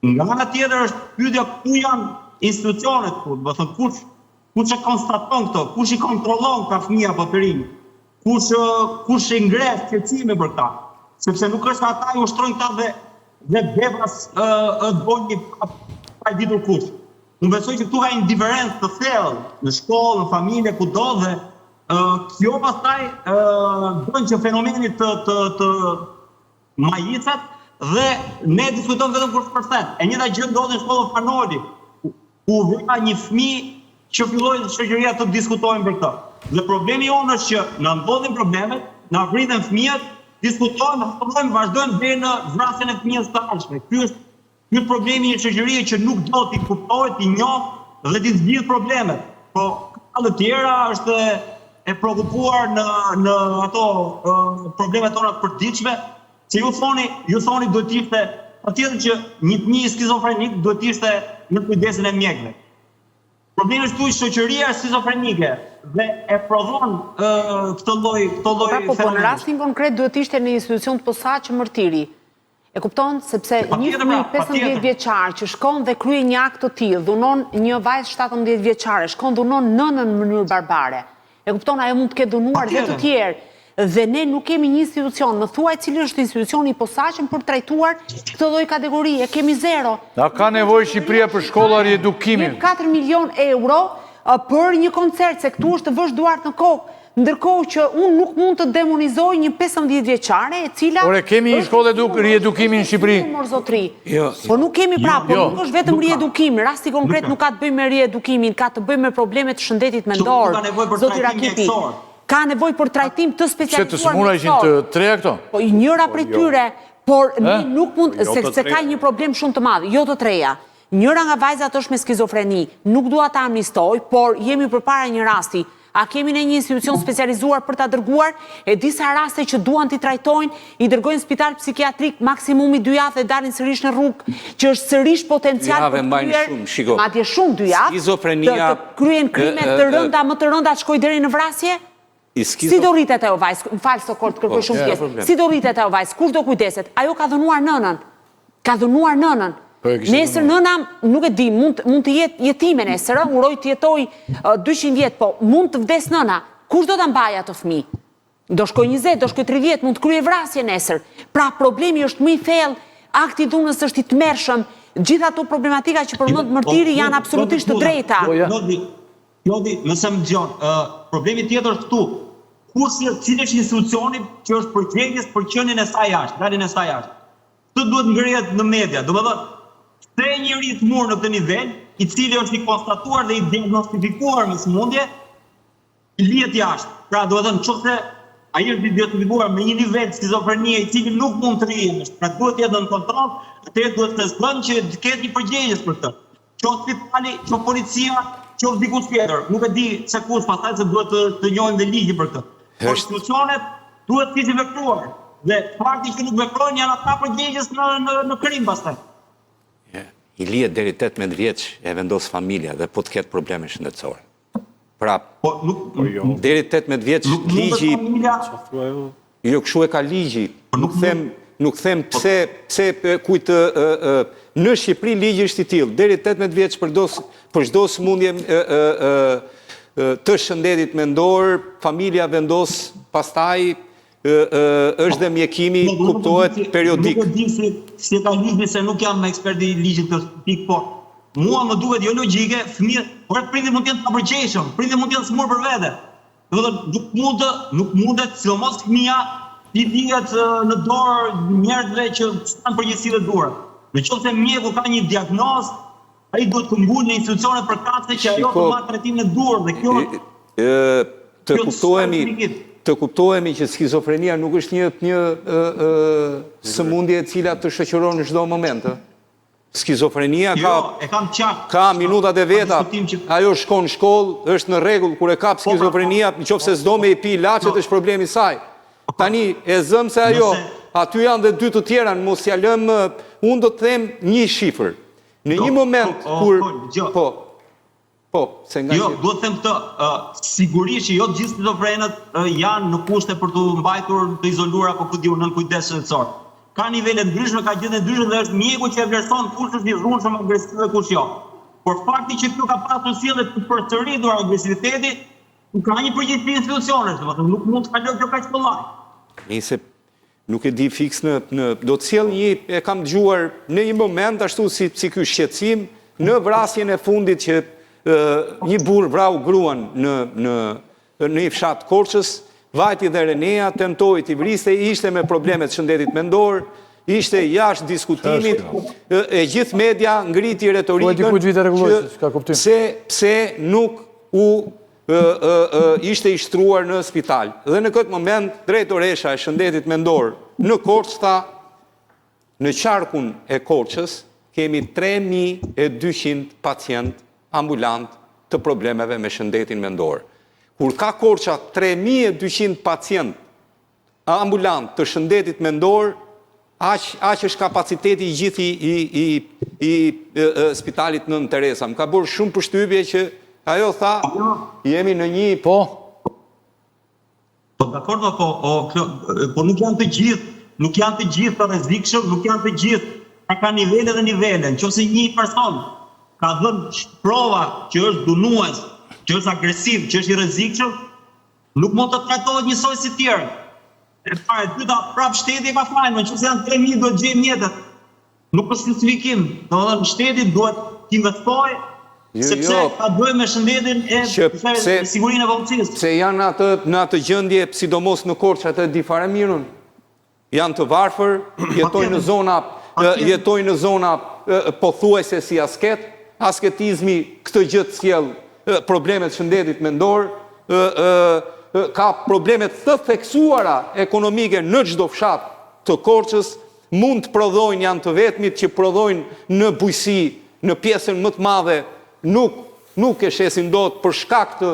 Nga ana tjetër është pyetja ku janë institucionet këtu, do të thënë kush kush e konstaton këto, kush i kontrollon këta fëmijë apo të rinj, kush kush i ngre shqetësime për këta, sepse nuk është ata i ushtrojnë këta dhe dhe befas ë ë bën një pa, pa e ditur kush. Unë besoj që këtu ka një diferencë të thellë në shkollë, në familje, kudo dhe ë kjo pastaj ë bën që fenomeni të të të majicat dhe ne diskutojmë vetëm kur shpërthen. E njëjta gjë ndodhi në shkollën Fan Noli, ku u vra një fëmijë që filloi shoqëria të diskutojnë për këtë. Dhe problemi jonë është që na ndodhin problemet, na vriten fëmijët, diskutojmë, harrojmë, vazhdojmë deri në vrasjen e fëmijës së ardhshme. Ky është Ky është problemi i një shoqërie që nuk do t'i kuptojë, t'i njohë dhe t'i zgjidhë problemet. Po ka të tjera është e preokupuar në në ato problemet tona të përditshme, se ju thoni, ju thoni duhet të ishte patjetër që një fëmijë skizofrenik duhet të ishte në kujdesin e mjekëve. Problemi është këtu që shoqëria është skizofrenike dhe e prodhon këtë lloj këtë lloj po, pra, po, po, në rastin konkret duhet të ishte në institucion të posaçëm Mërtiri. E kupton? Sepse një fëmijë 15 vjeçar që shkon dhe kryen një akt të tillë, dhunon një vajzë 17 vjeçare, shkon dhunon nënën në mënyrë barbare. E kupton? Ajo mund të ketë dhunuar dhe të tjerë. Dhe ne nuk kemi një institucion. Më thuaj cili është institucioni i posaçëm për të trajtuar këtë lloj kategorie? E kemi zero. A ka nevojë Shqipëria për shkolla riedukimi? 4 milion euro për një koncert, se këtu është të vësh duart në kokë. Ndërkohë që unë nuk mund të demonizoj një 15 vjeçare e cila Ore kemi një shkollë eduk riedukimi në Shqipëri. Mor zotri. Jo. Po nuk kemi pra, po jo. nuk është vetëm riedukim, rasti konkret nuk ka të bëjë me riedukimin, ka të bëjë me probleme të shëndetit mendor. Zoti Rakipi. Ka nevojë për trajtim të specializuar mjekësor. Se të sëmura ishin të treja këto? Po njëra prej jo. tyre, por ne nuk mund po, jo se ka një problem shumë të madh, jo të treja. Njëra nga vajzat është me skizofreni. Nuk dua ta amnistoj, por jemi përpara një rasti. A kemi ne një institucion specializuar për ta dërguar? E disa raste që duan t'i trajtojnë, i dërgojnë në spital psikiatrik maksimumi dy javë dhe dalin sërish në rrugë, që është sërish potencial për të kryer, madje shumë dy javë, të kryejnë krime të rënda, më të rënda, të shkojë deri në vrasje? Si do rritet ajo vajzë? Më fal Sokol, të kërkoj po, shumë ndjesë. Si do rritet ajo vajzë? Kush do kujdeset? Ajo ka dhunuar nënën. Ka dhunuar nënën. Po, nesër nëna, nuk e di, mund, mund të jetë jetime nesër, uroj të jetojë 200 vjet, po mund të vdesë nëna. Kush do ta mbajë atë fëmijë? Do shkojë 20, do shkojë 30, mund të kryejë vrasje nesër. Pra problemi është më i thellë, akti i dhunës është i tmerrshëm. Gjithë ato problematika që përmend jo, Mërtiri po, janë absolutisht të drejta. Po, Klodi, nëse më dëgjon, ë problemi tjetër është këtu. Kush, cili është institucioni që është përgjegjës për qenien e saj jashtë, daljen e saj jashtë? Këtë duhet ngrihet në media. Domethënë, pse njeri i sëmurë në këtë nivel, i cili është i konstatuar dhe i diagnostifikuar me sëmundje, lihet jashtë. Pra, domethënë, nëse ai është i diagnostifikuar me një nivel skizofrenie i cili nuk mund të rrijë jashtë, pra duhet të jetë nën kontroll, atëherë duhet të zënë që të ketë një përgjegjës për këtë. Qoftë spitali, qoftë policia, qoftë dikush tjetër, nuk e di se kush, pastaj se duhet të të njohim dhe ligjin për këtë. Por institucionet duhet të kishin vepruar dhe fakti që nuk veprojnë janë ata përgjegjës në në në krim pastaj. I lihet deri 18 vjeç e vendos familja dhe po të ketë probleme shëndetësore. Pra, po, nuk, po jo. deri 18 vjeç ligji... Jo, kështu e ka ligji. Po nuk them, nuk them po- pse, pse kujt të... Në Shqipëri ligji është i tillë. Deri 18 vjeç për dos, për çdo sëmundje të shëndetit mendor, familja vendos pastaj është dhe mjekimi kuptohet periodik. Nuk e di si si e ka ligji se nuk jam ekspert i ligjit këtë pikë, por mua më duket jo logjike, fëmijët, por prindërit mund të jenë të papërgjegjshëm, prindërit mund të jenë sëmurë për vete. Do të thotë nuk mund të nuk mundet, sidomos fëmija t'i lihet në dorë njerëzve që s'kanë përgjegjësitë e duhura. Në qoftë se mjeku ka një diagnozë, ai duhet të këmbëngulë në institucionet përkatëse që ajo të marrë trajtimin e duhur dhe kjo. Të kuptohemi, të kuptohemi që skizofrenia nuk është një një sëmundje e cila të shoqëron në çdo moment, ë. Skizofrenia ka jo, e kam qartë. Ka minutat e veta. Ajo shkon në shkollë, është në rregull kur e kap po, pra, skizofrenia, po. në qoftë se s'do me i pi ilaçet po. është problemi i saj. Tani e zëmë se ajo, aty janë dhe dy të tjera, në mos ja lëmë, unë do të them një shifër. Në një moment kur po Po, se nga Jo, duhet të them këtë, uh, sigurisht që jo të gjithë skizofrenët uh, janë në kushte për t'u mbajtur të izoluar apo ku di unë nën kujdes shëndetësor. Ka nivele të ndryshme, ka gjendje të ndryshme dhe është mjeku që e vlerëson kush është i dhunshëm, agresiv dhe kush jo. Por fakti që këtu ka pasur sjellje të përsëritur agresiviteti, nuk ka një përgjegjësi institucionesh, domethënë nuk mund të kalojë kjo kaq kollaj. Nëse Nuk e di fiks në në do të sjell një e kam dëgjuar në një moment ashtu si si ky shqetësim në vrasjen e fundit që ë një burrë vrau gruan në në në një fshat të Korçës, vajti dhe RNA, tentoi t'i vriste, ishte me probleme të shëndetit mendor, ishte jashtë diskutimit, e gjithë media ngriti retorikën që pse pse nuk u ishte i shtruar në spital. Dhe në këtë moment, drejtoresha e shëndetit mendor në Korçë tha, në qarkun e Korçës kemi 3200 pacientë ambulantë të problemeve me shëndetin mendor. Kur ka Korça 3200 pacientë ambulantë të shëndetit mendor, aq aq është kapaciteti i gjithë i i i i spitalit Nënë Tereza. Më ka bërë shumë përshtypje që ajo tha, jemi në një po Po dakord, po, po, o, po nuk janë të gjithë, nuk janë të gjithë të rrezikshëm, nuk janë të gjithë, ka ka nivele dhe nivele. Në qoftë se një person ka dhënë prova që është dhunues, që është agresiv, që është i rrezikshëm, Nuk mund të trajtohet njësoj si të tjerët. E para, e dyta, prapë shteti e ka fajin, në qoftë se janë 3000 duhet të gjejë mjetet. Nuk është justifikim, domethënë shteti duhet të investojë jo, sepse jo. ka të bëjë me shëndetin e që, pse, sigurinë e popullsisë. Pse janë atë në atë gjendje, sidomos në Korçë, atë e di fare mirë unë. Janë të varfër, jetojnë në zona, jetojnë në zona pothuajse si asket, asketizmi këtë gjë të sjell probleme të shëndetit mendor, ka probleme të theksuara ekonomike në çdo fshat të Korçës, mund të prodhojnë, janë të vetmit që prodhojnë në bujqësi, në pjesën më të madhe Nuk, nuk e shesin dot për shkak të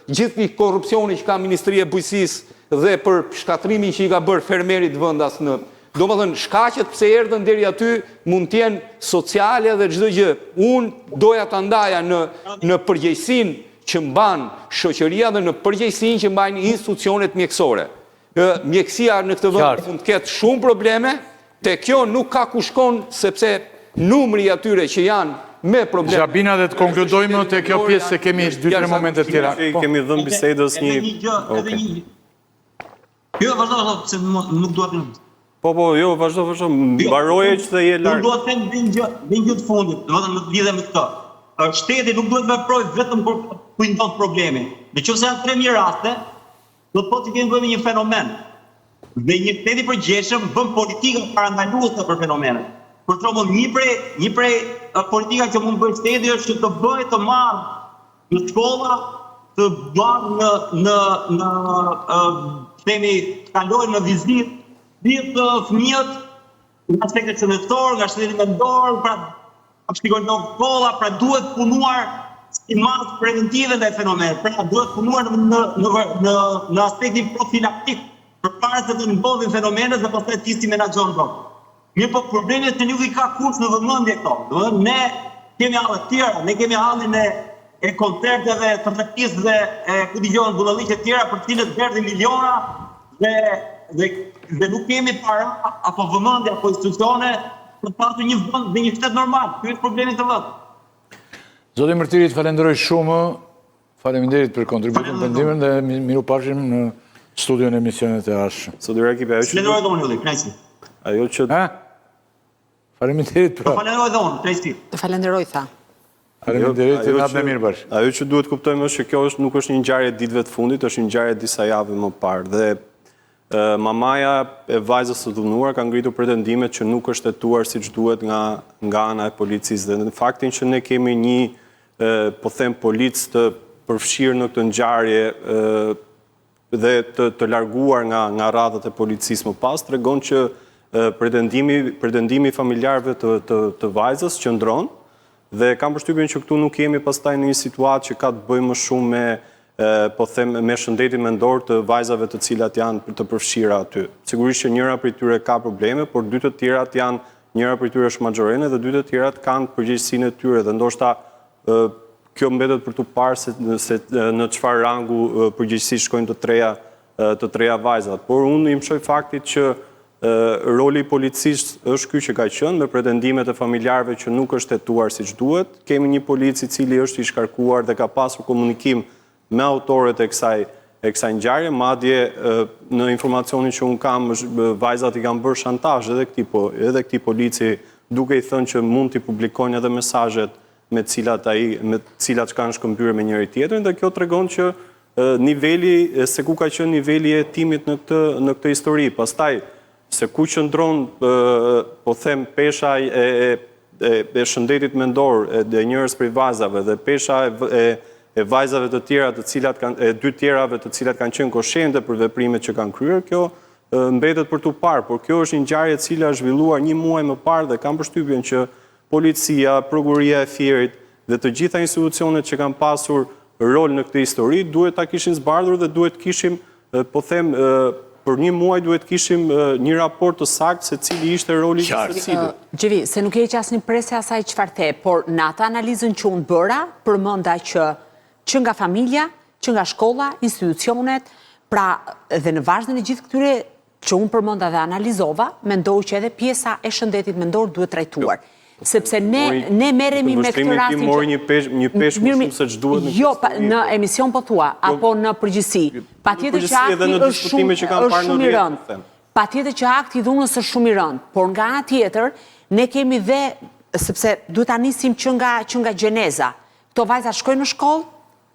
gjithë një korrupsioni që ka Ministria e Bujqësisë dhe për shkatërrimin që i ka bërë fermerit vendas në Domethënë, shkaqet pse erdhën deri aty mund të jenë sociale dhe çdo gjë. Unë doja ta ndaja në në përgjegjësinë që mban shoqëria dhe në përgjegjësinë që mbajnë institucionet mjekësore. Mjekësia në këtë vend mund të ketë shumë probleme, te kjo nuk ka ku shkon sepse numri i atyre që janë me probleme. Zhabina dhe të konkludojmë te kjo pjesë se kemi 2-3 momente të tjera. Po. Kemi dhënë bisedës një Edhe një gjë, edhe një. Jo, vazhdo, vazhdo, se nuk dua të Po, po, jo, vazhdo, vazhdo, jo, mbaroje që të je larg. Unë dua të them një gjë, një gjë të fundit, domethënë në lidhje me këtë. Shteti nuk duhet të veprojë vetëm kur kur ndodh problemi. Në qoftë se janë 3000 raste, Do të thotë që kemi të bëjmë me një fenomen. Dhe një shtet i përgjegjshëm bën politika parandaluese për fenomenet. Për shembull, një prej një prej politikave që mund të bëjë shteti është që të bëjë të marrë në shkolla, të marrë në në në themi të kalojë në vizitë gjithë fëmijët nga aspekti shëndetësor, nga shëndeti mendor, pra psikolog shkolla, pra duhet punuar si masë preventive ndaj fenomenit. Pra duhet punuar në në në në, në aspektin profilaktik përpara se të ndodhin fenomenet dhe pastaj ti s'i menaxhon dot. Mirëpo problemi është se nuk i ka kush në vëmendje këto. Domethënë ne kemi halle të tjera, ne kemi hallin e e koncerteve të artistëve e ku di unë budalliqe të tjera për të cilët derdhim miliona dhe dhe dhe nuk kemi para apo vëmendje apo institucione për të pasur një vend dhe një shtet normal. Ky është problemi në këtë vend. Zoti Mërtiri, të falenderoj shumë. Faleminderit për kontributin, për ndihmën dhe mirupafshim në studion e emisionit të ardhshëm. Zoti Rakipi, ajo që Falenderoj dhe unë, Ylli, kënaqësi. Ajo që Ha? Faleminderit pra. Të falenderoj dhe unë, kënaqësi. Të falenderoj tha. Faleminderit, natën e mirë bashkë. Ajo që duhet kuptojmë është që kjo është nuk është një ngjarje e ditëve të fundit, është një ngjarje e disa javëve më parë dhe mamaja e vajzës së dhunuar ka ngritur pretendimet që nuk është hetuar siç duhet nga nga ana e policisë dhe në faktin që ne kemi një po them polic të. përfshirë në këtë ngjarje dhe të, të larguar nga nga radhët e policisë më pas tregon që pretendimi pretendimi i familjarëve të të, të vajzës qëndron dhe kam përshtypjen që këtu nuk jemi pastaj në një situatë që ka të bëjë më shumë me po them me shëndetin mendor të vajzave të cilat janë të përfshira aty. Sigurisht që njëra prej tyre ka probleme, por dy të tjerat janë njëra prej tyre është maxhorene dhe dy të tjerat kanë përgjegjësinë e tyre dhe ndoshta Kjo mbetet për t'u parë se se në çfarë rangu përgjegjësi shkojnë të treja të treja vajzat. Por unë i mëshoj faktit që roli i policisë është ky që ka qenë me pretendimet e familjarëve që nuk është hetuar siç duhet. Kemi një polic i cili është i shkarkuar dhe ka pasur komunikim me autorët e kësaj e kësaj ngjarje, madje në informacionin që unë kam, vajzat i kanë bërë shantazh edhe këtij po, edhe këtij polici duke i thënë që mund t'i publikojnë edhe mesazhet me të cilat ai me të cilat kanë shkëmbyer me njëri tjetrin dhe kjo tregon që niveli se ku ka qenë niveli i hetimit në këtë në këtë histori. Pastaj se ku qëndron po them pesha e e e, e shëndetit mendor e, e njërës prej vajzave dhe pesha e, e e vajzave të tjera të cilat kanë e dy tjerave të cilat kanë qenë koshiente për veprimet që kanë kryer, kjo mbetet për t'u parë, por kjo është një ngjarje e cila është zhvilluar një muaj më parë dhe kam përshtypjen që Policia, Prokuroria e Fierit dhe të gjitha institucionet që kanë pasur rol në këtë histori duhet ta kishin zbardhur dhe duhet të kishim, po them, për një muaj duhet të kishim një raport të saktë se cili ishte roli i secilit. Xhevi, se nuk i heq asnjë presje asaj çfarë the, por në atë analizën që unë bëra, përmenda që që nga familja, që nga shkolla, institucionet, pra dhe në vazhdën e gjithë këtyre që unë përmenda dhe analizova, mendoj që edhe pjesa e shëndetit mendor duhet trajtuar. Jo. Sepse ne ne merremi me këtë rastin që mori një peshë një peshë më shumë se ç'duhet në Jo, pa, në emision po thua, jo, apo në përgjithësi. Patjetër që akti është shumë është shumë i rëndë. Patjetër që akti i dhunës është shumë i rëndë, por nga ana tjetër ne kemi dhe sepse duhet ta nisim që nga që nga gjeneza. Këto vajza shkojnë në shkollë,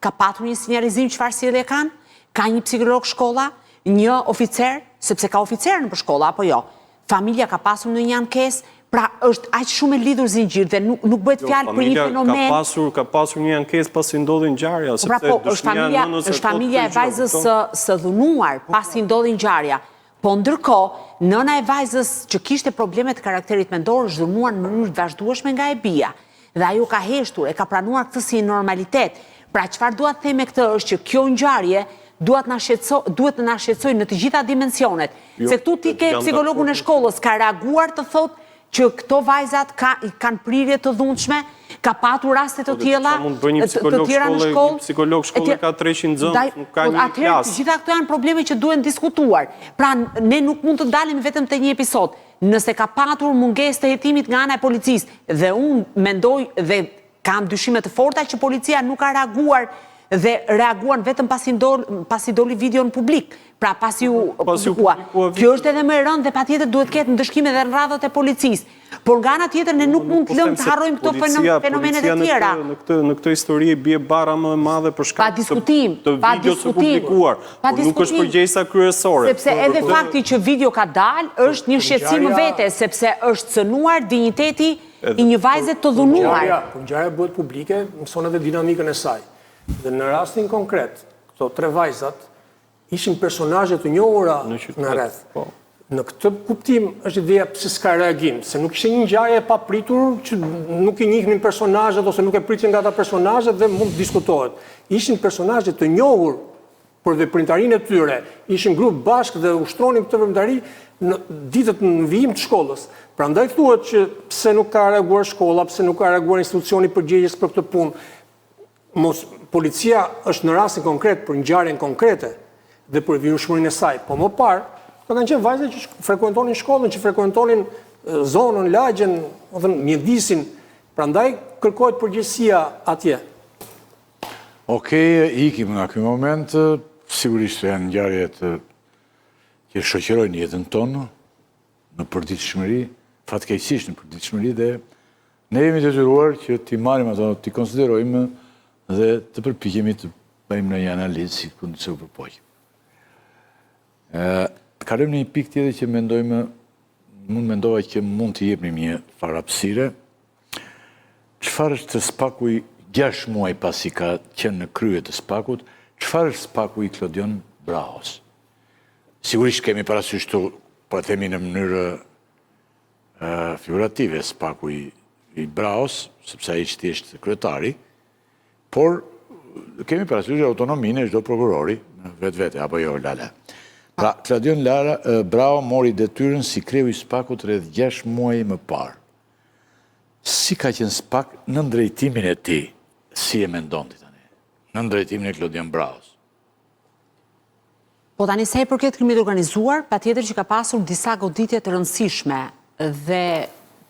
Ka patur një sinjalizim çfarë sjellje kanë? Ka një psikolog shkolla, një oficer, sepse ka oficerë nëpër shkolla apo jo? Familja ka pasur ndonjë ankesë? Pra është aq shumë e lidhur zinxhir dhe nuk nuk bëhet jo, fjalë për një fenomen. Ka pasur ka pasur një ankesë pasi ndodhi ngjarja, po pra, sepse po, është familja është familja e vajzës së së dhunuar po, pasi ndodhi ngjarja. Po ndërkohë, nëna e vajzës që kishte probleme të karakterit mendor është dhunuar në mënyrë të vazhdueshme nga e bija. Dhe ajo ka heshtur, e ka pranuar këtë si normalitet. Pra çfarë dua të them me këtë është që kjo ngjarje duhet na shqetëso, duhet të na shqetësojë në të gjitha dimensionet. Jo, Se këtu ti ke psikologun e shkollës, ka reaguar të thotë që këto vajzat ka, kanë prirje të dhunshme, ka patur raste të po, tilla, të tjera në shkollë. Një psikolog shkolle ka 300 nxënës, nuk ka po, një klasë. Të gjitha këto janë probleme që duhen diskutuar. Pra, ne nuk mund të ndalemi vetëm te një episod. Nëse ka patur mungesë të hetimit nga ana e policisë, dhe unë mendoj dhe Kam dyshime të forta që policia nuk ka reaguar dhe reaguan vetëm pasi ndol, pasi doli video në publik, pra pasi u publikua. Kjo është edhe më e rëndë dhe patjetër duhet të ketë ndëshkim edhe në radhët e policisë. Por nga ana tjetër ne nuk mund të lëmë të harrojmë këto fenomene të tjera. Në këtë në këtë histori bie barra më e madhe për shkak të të videos së publikuar, por nuk është përgjegjësa kryesore. Sepse edhe fakti që video ka dalë është një shqetësim më vete, sepse është cënuar dinjiteti i një vajze të dhunuar. Kur ngjarja bëhet publike, mëson edhe dinamikën e saj. Dhe në rastin konkret, këto tre vajzat ishin personazhe të njohura në rreth. Po. Në këtë kuptim është ideja pse s'ka reagim, se nuk ishte një ngjarje e papritur që nuk i njihnin personazhet ose nuk e pritnin nga ata personazhet dhe mund të diskutohet. Ishin personazhe të njohur për veprimtarinë e tyre, ishin grup bashkë dhe ushtronin këtë veprimtari në ditët në vijim të shkollës. Prandaj thuhet që pse nuk ka reaguar shkolla, pse nuk ka reaguar institucioni përgjegjës për këtë punë. Mos policia është në rastin konkret për ngjarjen konkrete dhe për vijueshmërinë e saj, po më parë këto kanë qenë vajza që frekuentonin shkollën, që frekuentonin zonën, lagjen, domethënë mjedisin. Prandaj kërkohet përgjegjësia atje. Okej, ikim nga ky moment, sigurisht janë ngjarje të që shoqërojnë jetën tonë në përditshmëri, fatkeqësisht në përditshmëri dhe ne jemi detyruar që t'i marrim ato, t'i konsiderojmë dhe të përpiqemi të bëjmë në një analizë sikurse u përpoqëm. Ë kalojmë në një pikë tjetër që mendojmë mund mendova që mund t'i jepnim një farë hapësire. Çfarë është SPAK-u i 6 muaj pasi ka qenë në krye të SPAK-ut, çfarë është SPAK-u i Klodion Brahos? Sigurisht kemi parasysh këtu, po e themi në mënyrë figurative, SPAK-u i, i Brahos, sepse ai është thjesht kryetari, por kemi parasysh autonominë e çdo prokurori në vetvete, apo jo, Lala. Pra, Klodion Lara, Braho mori detyrën si kreu i SPAK-ut rreth 6 muaj më parë. Si ka qenë SPAK nën drejtimin e tij? Si e mendon ti tani? Nën drejtimin e Klodion Brahos. Po tani sa i përket krimit të organizuar, patjetër që ka pasur disa goditje të rëndësishme dhe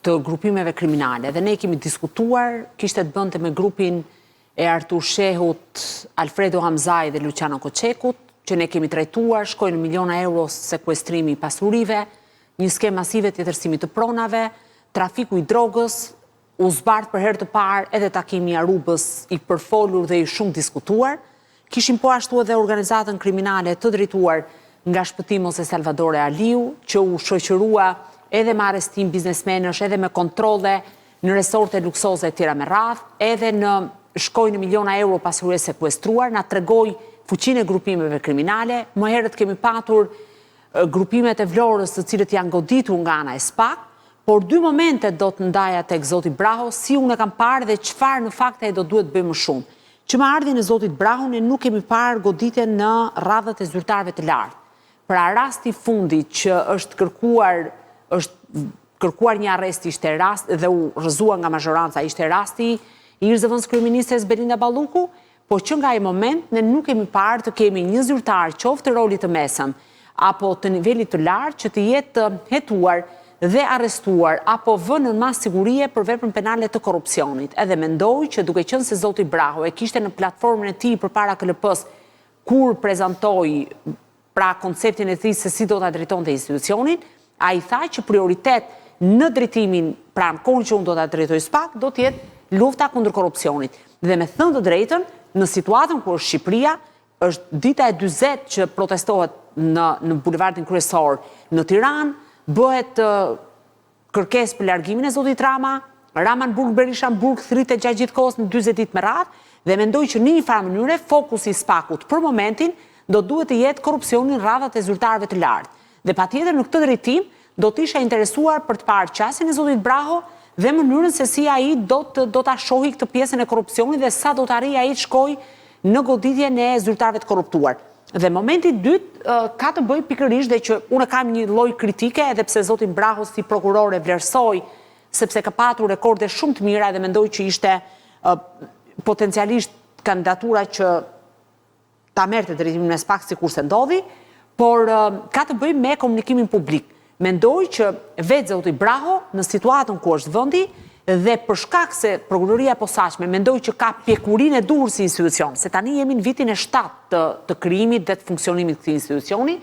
të grupimeve kriminale. Dhe ne kemi diskutuar, kishte të bënte me grupin e Artur Shehut, Alfredo Hamzaj dhe Luciano Koçekut, që ne kemi trajtuar, shkoi në miliona euro sekuestrimi i pasurive, një skemë masive tjetërsimit të pronave, trafiku i drogës, U zbardh për herë të parë edhe takimi i Arubës i përfolur dhe i shumë diskutuar. Kishim po ashtu edhe organizatën kriminale të drejtuar nga Shpëtim ose Salvadore Aliu, që u shoqërua edhe me arrestim biznesmenësh, edhe me kontrolle në resorte luksoze e tjera me radhë, edhe në shkoi në miliona euro pasuri e sekuestruar, na tregoi fuqinë e grupimeve kriminale. Më herët kemi patur grupimet e Vlorës të cilët janë goditur nga ana e SPAK, por dy momente do të ndaja tek zoti Braho, si unë e kam parë dhe çfarë në fakt ai do duhet të bëjë më shumë. Që me ardhjen e zotit Braho ne nuk kemi parë goditje në radhët e zyrtarëve të lartë. Pra rasti i fundit që është kërkuar është kërkuar një arrest ishte rast dhe u rrëzua nga mazhoranca ishte rasti i ish zëvendëskryeministres Belinda Balluku, Por që nga ai moment ne nuk kemi parë të kemi një zyrtar qoftë të rolit të mesëm apo të nivelit të lartë që të jetë hetuar dhe arrestuar apo vënë nën masë sigurie për veprën penale të korrupsionit. Edhe mendoj që duke qenë se zoti Braho e kishte në platformën e tij përpara KLP-së kur prezantoi pra konceptin e tij se si do ta drejtonte institucionin, ai tha që prioritet në drejtimin, pra në kohën që unë do ta drejtoj SPAK, do të jetë lufta kundër korrupsionit. Dhe me thënë të drejtën, në situatën ku është Shqipëria, është dita e 40 që protestohet në në bulevardin kryesor në Tiranë, bëhet kërkesë për largimin e zotit Rama, Rama në burg, Berisha në burg, thirret gjatë gjithë kohës në 40 ditë me radhë, dhe mendoj që në një farë mënyre fokusi i SPAK-ut për momentin do duhet të jetë korrupsioni në radhët e zyrtarëve të lartë. Dhe patjetër në këtë drejtim do të isha interesuar për të parë qasjen e zotit Braho dhe mënyrën se si ai do të do ta shohë këtë pjesën e korrupsionit dhe sa do të arrijë ai të shkojë në goditjen e zyrtarëve të korruptuar. Dhe momenti i dytë ka të bëjë pikërisht dhe që unë kam një lloj kritike edhe pse zotin Braho si prokuror e vlerësoj sepse ka patur rekorde shumë të mira edhe mendoj që ishte potencialisht kandidatura që ta merrte drejtimin e SPAK sikurse ndodhi, por ka të bëjë me komunikimin publik. Mendoj që vetë zoti Braho në situatën ku është vendi dhe për shkak se Prokuroria e Posaçme mendoj që ka pjekurinë e duhur si institucion, se tani jemi në vitin e 7 të, të krijimit dhe të funksionimit të këtij institucioni,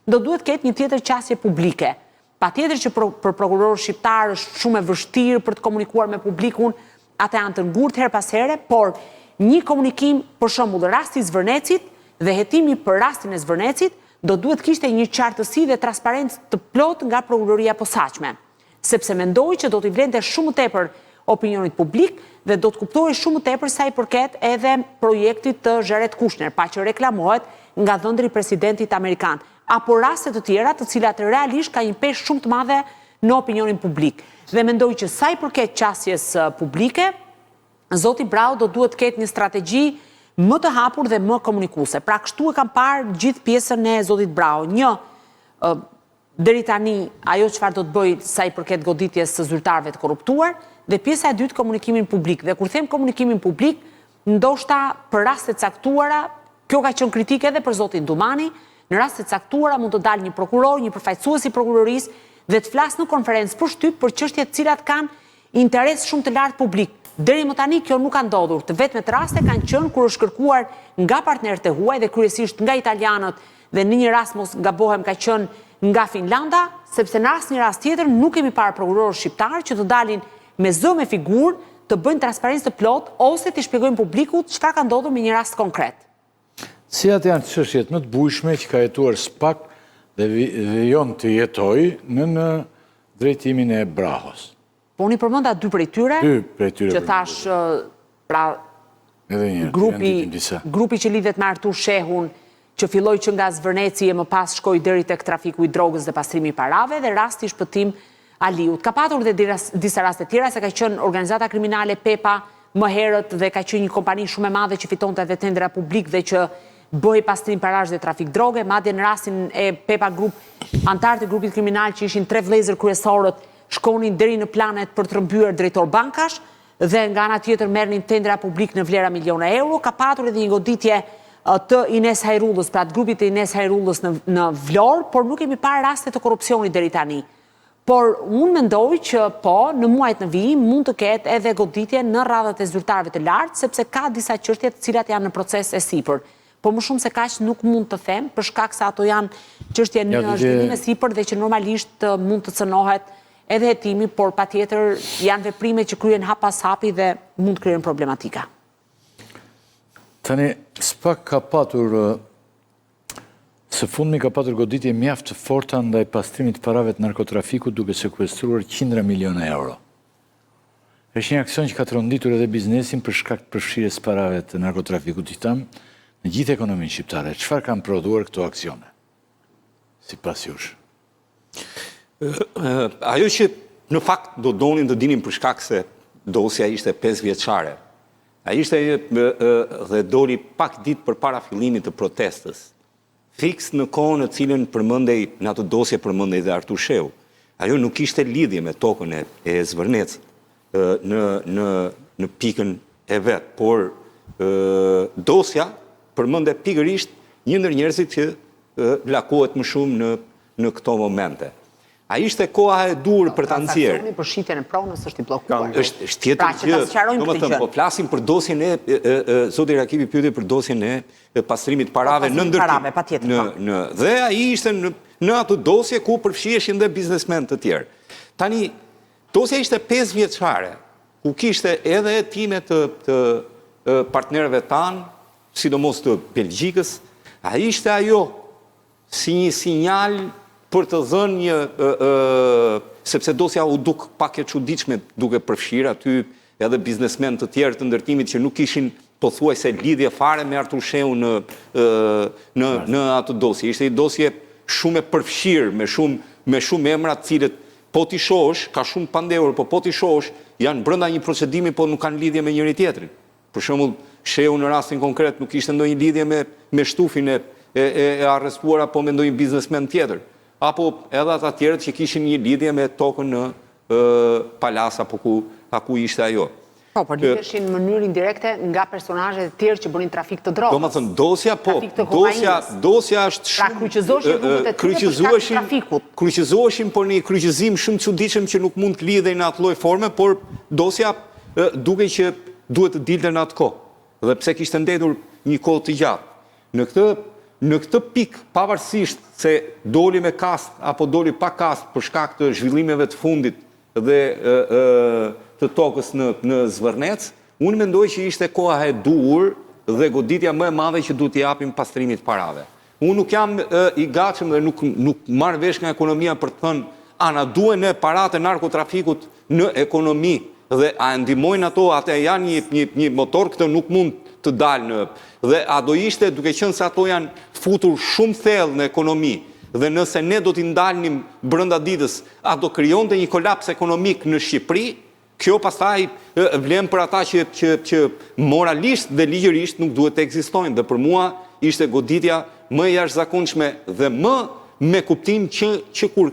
do duhet të ketë një tjetër qasje publike. Patjetër që për, për prokurorët shqiptarë është shumë e vështirë për të komunikuar me publikun, ata janë të ngurtë herë pas here, por një komunikim, për shembull, rasti i Zvërnecit dhe hetimi për rastin e Zvërnecit do duhet të kishte një qartësi dhe transparencë të plotë nga Prokuroria e Posaçme, sepse mendoj që do t'i vlente shumë më tepër opinionit publik dhe do të kuptohej shumë më tepër sa i përket edhe projektit të Jared Kushner, pa që reklamohet nga dhëndri i presidentit amerikan, apo raste të tjera të cilat realisht ka një peshë shumë të madhe në opinionin publik. Dhe mendoj që sa i përket qasjes publike, zoti Braho do duhet të ketë një strategji më të hapur dhe më komunikuese. Pra kështu e kam parë gjithë pjesën e zotit Braho. Një, deri tani ajo çfarë do të bëjë sa i përket goditjes së zyrtarëve të korruptuar dhe pjesa e dytë komunikimin publik. Dhe kur them komunikimin publik, ndoshta për raste të caktuara, kjo ka qenë kritike edhe për zotin Dumani, në raste të caktuara mund të dalë një prokuror, një përfaqësues i prokurorisë dhe të flasë në konferencë për shtyp për çështje të cilat kanë interes shumë të lartë publik. Deri më tani kjo nuk ka ndodhur. Të vetmet raste kanë qenë kur është kërkuar nga partnerët e huaj dhe kryesisht nga italianët dhe në një rast mos gabohem ka qenë nga Finlanda, sepse në asnjë rast tjetër nuk kemi parë prokurorë shqiptarë që të dalin me zë me figurë, të bëjnë transparencë të plotë ose t'i shpjegojnë publikut çfarë ka ndodhur me një rast konkret. Cilat janë çështjet më të bujshme që ka hetuar SPAK dhe vijon të hetojë nën drejtimin e Brahos? Po unë i përmenda dy prej tyre, dy prej tyre që thashë pra. Edhe një herë, grupi, disa. Grupi që lidhet me Artur Shehun, që filloi që nga Zvërneci e më pas shkoi deri tek trafiku i drogës dhe pastrimi i parave dhe rasti i Shpëtim Aliut. Ka patur dhe disa raste tjera se ka qenë organizata kriminale Pepa më herët dhe ka qenë një kompani shumë e madhe që fitonte edhe tendera publik dhe që bëhej pastrim parash dhe trafik droge, madje në rastin e Pepa Group, anëtarët e grupit kriminal që ishin tre vëllezër kryesorët shkonin deri në planet për të rrëmbyer drejtorë bankash dhe nga ana tjetër merrnin tendera publik në vlera miliona euro, ka patur edhe një goditje të Ines Hajrullës, pra të grupit të Ines Hajrullës në në Vlorë, por nuk kemi parë raste të korrupsionit deri tani. Por unë mendoj që po, në muajt në vijim mund të ketë edhe goditje në radhët e zyrtarëve të lartë, sepse ka disa çështje të cilat janë në proces e sipër. Po më shumë se kaq nuk mund të them, për shkak se ato janë çështje në zhvillim e sipër dhe që normalisht mund të cënohet edhe hetimi, por patjetër janë veprime që kryhen hap pas hapi dhe mund të krijojnë problematika. Tani, SPAK ka patur, së fundmi ka patur goditje mjaft të forta ndaj pastrimit të parave të narkotrafikut duke sekuestruar qindra miliona euro. Është një aksion që ka tronditur edhe biznesin për shkak të përfshirjes së parave të narkotrafikut, si thamë, në gjithë ekonominë shqiptare. Çfarë kanë prodhuar këto aksione? Sipas jush. Ajo që në fakt do donim të dinim për shkak se dosja ishte 5 vjeçare. A ishte dhe doli pak ditë përpara fillimit të protestës. Fiks në kohën në cilën përmendej në atë dosje përmendej dhe Artur Shehu. Ajo nuk kishte lidhje me tokën e e Zvërnecit në në në pikën e vet, por dosja përmendte pikërisht një ndër njerëzit që lakohet më shumë në në këto momente. A ishte koha e duhur për ta nxjerrë? Transaksioni për shitjen e pronës është i bllokuar. Është është tjetër pra, gjë. Pra, që ta sqarojmë këtë gjë. Po flasim për dosjen e zoti Rakipi pyeti për dosjen e pastrimit të parave në ndërtim. Parave, patjetër. Në po. në dhe ai ishte në në atë dosje ku përfshiheshin dhe biznesmenë të tjerë. Tani dosja ishte 5 vjeçare, ku kishte edhe hetime të të partnerëve tanë, sidomos të Belgjikës. A ishte ajo si një sinjal për të dhënë një sepse dosja u duk pak e çuditshme duke përfshirë aty edhe biznesmenë të tjerë të ndërtimit që nuk kishin pothuajse lidhje fare me Artur Shehun në në në atë dosje. Ishte një dosje shumë e përfshirë me shumë me shumë emra të cilët po t'i shohësh, ka shumë pandehur, po po t'i shohësh, janë brenda një procedimi, po nuk kanë lidhje me njëri-tjetrin. Për shembull, Shehu në rastin konkret nuk kishte ndonjë lidhje me me Shtufin e e e arrestuar apo me ndonjë biznesmen tjetër. Apo edhe ata tjerët që kishin një lidhje me tokën në Palasë apo ku a ku ishte ajo. Po, por lidheshin në mënyrë indirekte nga personazhe të tjerë që bënin trafik të drogës. Domethënë, dosja po, dosja, dosja është pra, shumë... Pra, kryqëzoheshin rrugët e tyre për shkak të trafikut. Kryqëzoheshin, por në një kryqëzim shumë të çuditshëm që nuk mund të lidhej në atë lloj forme, por dosja dukej që duhet të dilte në atë kohë dhe pse kishte ndenjur një kohë të gjatë. Në këtë në këtë pikë, pavarësisht se doli me kast apo doli pa kast për shkak të zhvillimeve të fundit dhe të tokës në në Zvërnec, unë mendoj që ishte koha e duhur dhe goditja më e madhe që duhet t'i japim pastrimit të parave. Unë nuk jam i gatshëm dhe nuk nuk marr vesh nga ekonomia për të thënë a na duhen ne paratë e narkotrafikut në ekonomi dhe a e ndihmojnë ato, atë janë një një një motor këtë nuk mund të dal në dhe a do ishte duke qenë se ato janë futur shumë thellë në ekonomi dhe nëse ne do t'i ndalnim brenda ditës a do krijonte një kolaps ekonomik në Shqipëri Kjo pastaj vlen për ata që që që moralisht dhe ligjërisht nuk duhet të ekzistojnë dhe për mua ishte goditja më e jashtëzakonshme dhe më me kuptim që që kur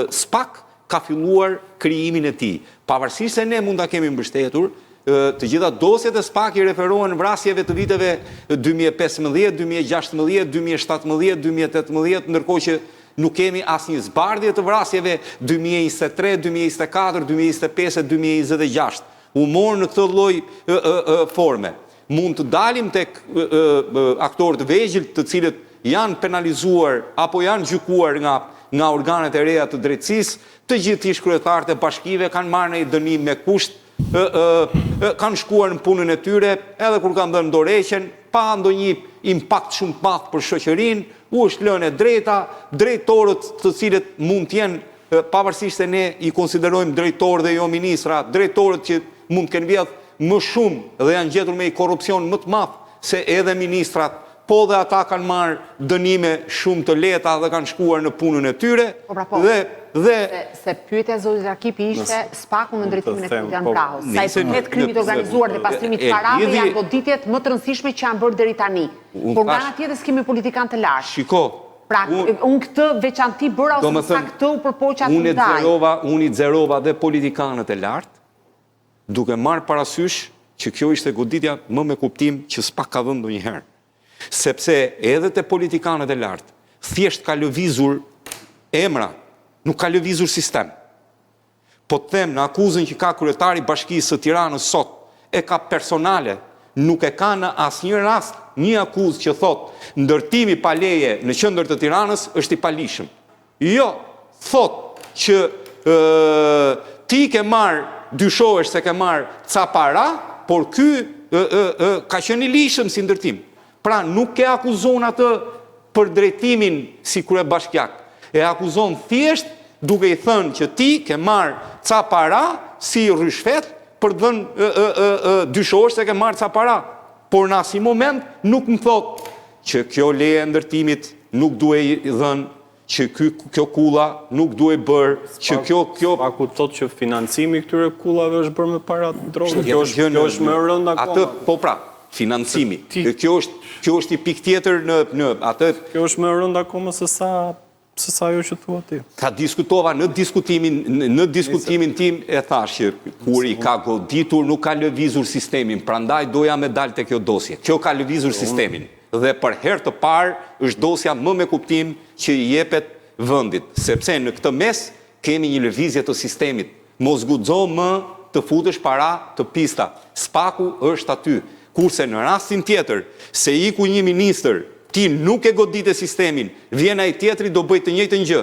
SPAK ka filluar krijimin e tij. Pavarësisht se ne mund ta kemi mbështetur, të gjitha dosjet e SPAK i referohen vrasjeve të viteve 2015, 2016, 2017, 2018, ndërkohë që Nuk kemi asnjë zbardhje të vrasjeve 2023, 2024, 2025 e 2026. U morën në këtë lloj forme. Mund të dalim tek aktorë të vegjël të cilët janë penalizuar apo janë gjykuar nga nga organet e reja të drejtësisë, të gjithë ish kryetarët e bashkive kanë marrë një dënim me kusht, kanë shkuar në punën e tyre, edhe kur kanë dhënë dorëheqjen, pa ndonjë impakt shumë të madh për shoqërinë, u është lënë e drejta, drejtorët të cilët mund të jenë, pavarësisht se ne i konsiderojmë drejtorë dhe jo ministra, drejtorët që mund të kenë vjedh më shumë dhe janë gjetur me një korrupsion më të madh se edhe ministrat, po dhe ata kanë marrë dënime shumë të lehta dhe kanë shkuar në punën e tyre Po pra po. dhe dhe Se, se pyetja e zotit Rakipi ishte SPAK-u në drejtimin e them, Klodian po. Brahos. Sa i përket krimit të organizuar dhe pastrimit të parave janë goditjet më të rëndësishme që janë bërë deri tani. Por nga ana tjetër s'kemi politikanë të lartë. Shiko, Pra, unë këtë veçanti bëra ose më saktë këtë u përpoqa të ndaj. Unë i zerova dhe politikanët e lartë, duke marrë parasysh që kjo ishte goditja më me kuptim që SPAK ka dhënë ndonjëherë. Sepse edhe te politikanët e lartë, thjesht ka lëvizur emra, nuk ka lëvizur sistem. Po të them, në akuzën që ka kryetari i Bashkisë së Tiranës sot, e ka personale, nuk e ka në asnjë rast një akuzë që thotë ndërtimi pa leje në qendër të Tiranës është i paligjshëm. Jo, thotë që ti ke marrë, dyshohesh se ke marrë ca para, por ky ka qenë i ligjshëm si ndërtim. Pra nuk e akuzon atë për drejtimin si kryebashkiak. E akuzon thjesht duke i thënë që ti ke marrë ca para si ryshfet për të dhënë dyshohesh se ke marrë ca para. Por në asnjë moment nuk më thotë që kjo leje e ndërtimit nuk duhej dhënë, që ky kjo kulla nuk duhej bërë, që kjo kjo SPAK-u thotë që financimi i këtyre kullave është bërë me para të drogës. Kjo është kjo është më e rëndë akoma. Atë po pra, financimi. Kjo është kjo është një pikë tjetër në në atë Kjo është më e rëndë akoma se sa se sa ajo që thua ti. Ta diskutova në diskutimin në diskutimin tim e thashë që kur i ka goditur nuk ka lëvizur sistemin, prandaj doja me dal te kjo dosje. Kjo ka lëvizur sistemin. Dhe për herë të parë është dosja më me kuptim që i jepet vendit, sepse në këtë mes kemi një lëvizje të sistemit. Mos guxo më të futësh para të pista. SPAK-u është aty. Kurse në rastin tjetër, se iku një ministër, ti nuk e godite sistemin, vjen ai tjetri do bëjë të njëjtën gjë.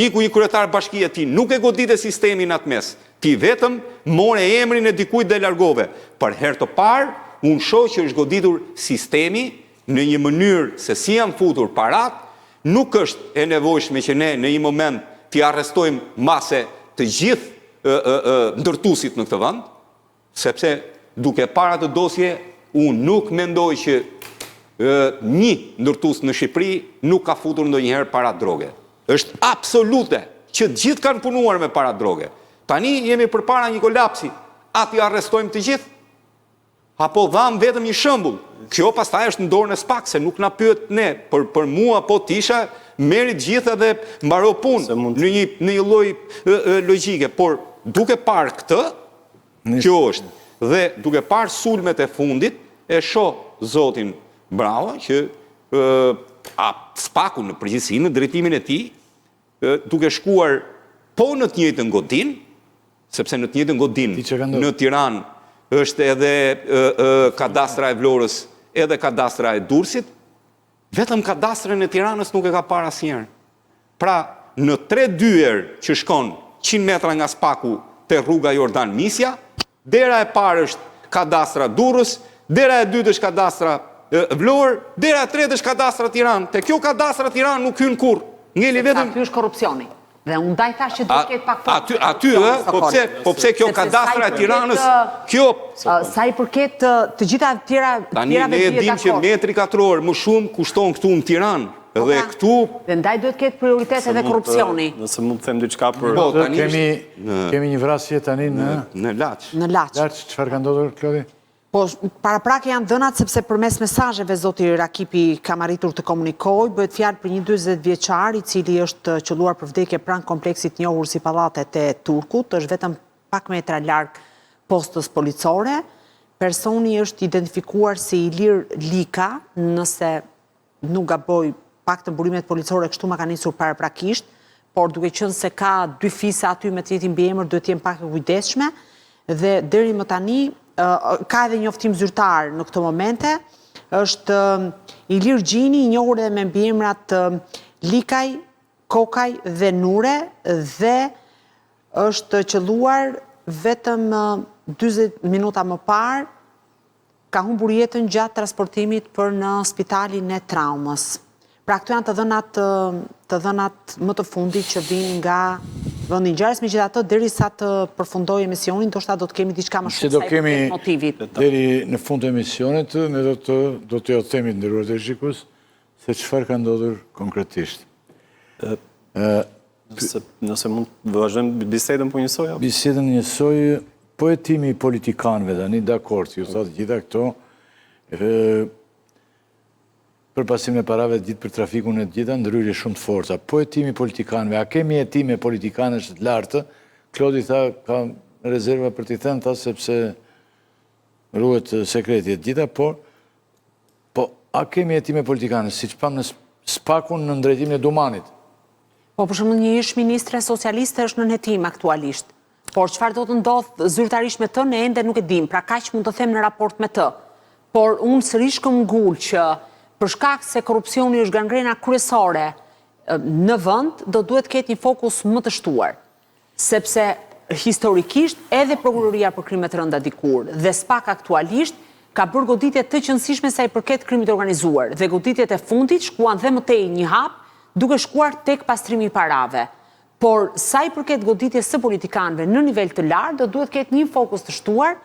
Iku një kryetar bashkie ti nuk e godite sistemin atë mes. Ti vetëm more emrin e dikujt dhe e largove. Për herë të parë unë shoh që është goditur sistemi në një mënyrë se si janë futur paratë, nuk është e nevojshme që ne në një moment t'i arrestojmë mbase të gjithë ndërtuesit në këtë vend, Sepse duke parë atë dosje, unë nuk mendoj që një ndërtues në Shqipëri nuk ka futur ndonjëherë para droge. Është absolute që të gjithë kanë punuar me para droge. Tani jemi përpara një kolapsi. A t'i arrestojmë të gjithë? Apo dhamë vetëm një shembull. Kjo pastaj është në dorën e SPAK, se nuk na pyet ne. Për për mua po të isha, merri të gjithë edhe mbaro punë në një në një lloj logjike, por duke parë këtë, Kjo është. Dhe duke parë sulmet e fundit, e shoh zotin Braho që a SPAK-u në përgjithësi në drejtimin e tij, duke shkuar po në të njëjtën godinë, sepse në të njëjtën godinë në Tiranë është edhe kadastra e Vlorës, edhe kadastra e Durrësit, Vetëm kadastrën e Tiranës nuk e ka parë asnjëherë. Pra, në tre dyer që shkon 100 metra nga SPAK-u te rruga Jordan Misja, dera e parë është kadastra Durrës, dera e dytë është kadastra Vlorë, dera e tretë është kadastra Tiranë. Te kjo kadastra Tiranë nuk hyn kurrë. Ngeli vetëm Aty është korrupsioni. Dhe unë ndaj thashë që duhet të ketë pak fokus. Aty, aty, ë, po pse, po pse kjo kadastra e Tiranës, kjo sa i përket të, të gjitha tjera, tani ne e dimë që metri katror më shumë kushton këtu në Tiranë. Po dhe pra, këtu dhe ndaj duhet të ketë prioritet edhe korrupsioni. Nëse mund të them diçka për po, tani kemi kemi një vrasje tani në në Laç. Në Laç. Laç, çfarë ka ndodhur Klodi? Po, paraprake janë të dhënat sepse përmes mesazheve zoti Rakipi kam arritur të komunikoj, bëhet fjalë për një 40 vjeçar i cili është qëlluar për vdekje pranë kompleksit të njohur si Pallatet e Turkut, është vetëm pak metra larg postës policore. Personi është identifikuar si Ilir Lika, nëse nuk gaboj, paktën burimet policore kështu ma kanë nisur paraprakisht, por duke qenë se ka dy fise aty me të njëjtin mbiemër, duhet të jem pak e kujdesshme dhe deri më tani ka edhe njoftim zyrtar në këto momente, është Ilir Gjini, i njohur edhe me mbiemrat Likaj, Kokaj dhe Nure dhe është qëlluar vetëm 40 minuta më parë Ka humbur jetën gjatë transportimit për në spitalin e traumës. Pra këto janë të dhënat të dhënat më të fundit që vijnë nga vendi i ngjarjes, megjithatë derisa të përfundojë emisioni, ndoshta do të kemi diçka më shumë sa i përket motivit. Deri në fund të emisionit, ne do të do t'jua themi të nderuar teleshikues se çfarë ka ndodhur konkretisht. Nëse, nëse mund të vazhdojmë bisedën po njësoj? Bisedën njësoj, po hetimi i politikanëve tani, dakord, ju thatë gjitha këto, për pastrimin e parave të gjithë për trafikun e të gjitha, ndërhyrje shumë të forta. Po hetimi i politikanëve, a kemi hetime politikanësh të lartë? Klodi tha, ka rezerva për t'i thënë, tha sepse ruhet sekreti e të gjitha, por po a kemi hetime politikanësh, siç pamë në SPAK-un në drejtimin e Dumanit? Po, për shembull, një ish ministre socialiste është nën hetim aktualisht. Por çfarë do të ndodhë zyrtarisht me të, ne ende nuk e dimë. Pra kaq mund të them në raport me të. Por unë sërish këmbëngul që për shkak se korrupsioni është gangrena kryesore në vend, do duhet të ketë një fokus më të shtuar. Sepse historikisht edhe Prokuroria për Krime të Rënda dikur dhe SPAK aktualisht ka bërë goditje të qenësishme sa i përket krimit të organizuar dhe goditjet e fundit shkuan dhe më tej një hap duke shkuar tek pastrimi i parave. Por sa i përket goditjes së politikanëve në nivel të lartë do duhet të ketë një fokus të shtuar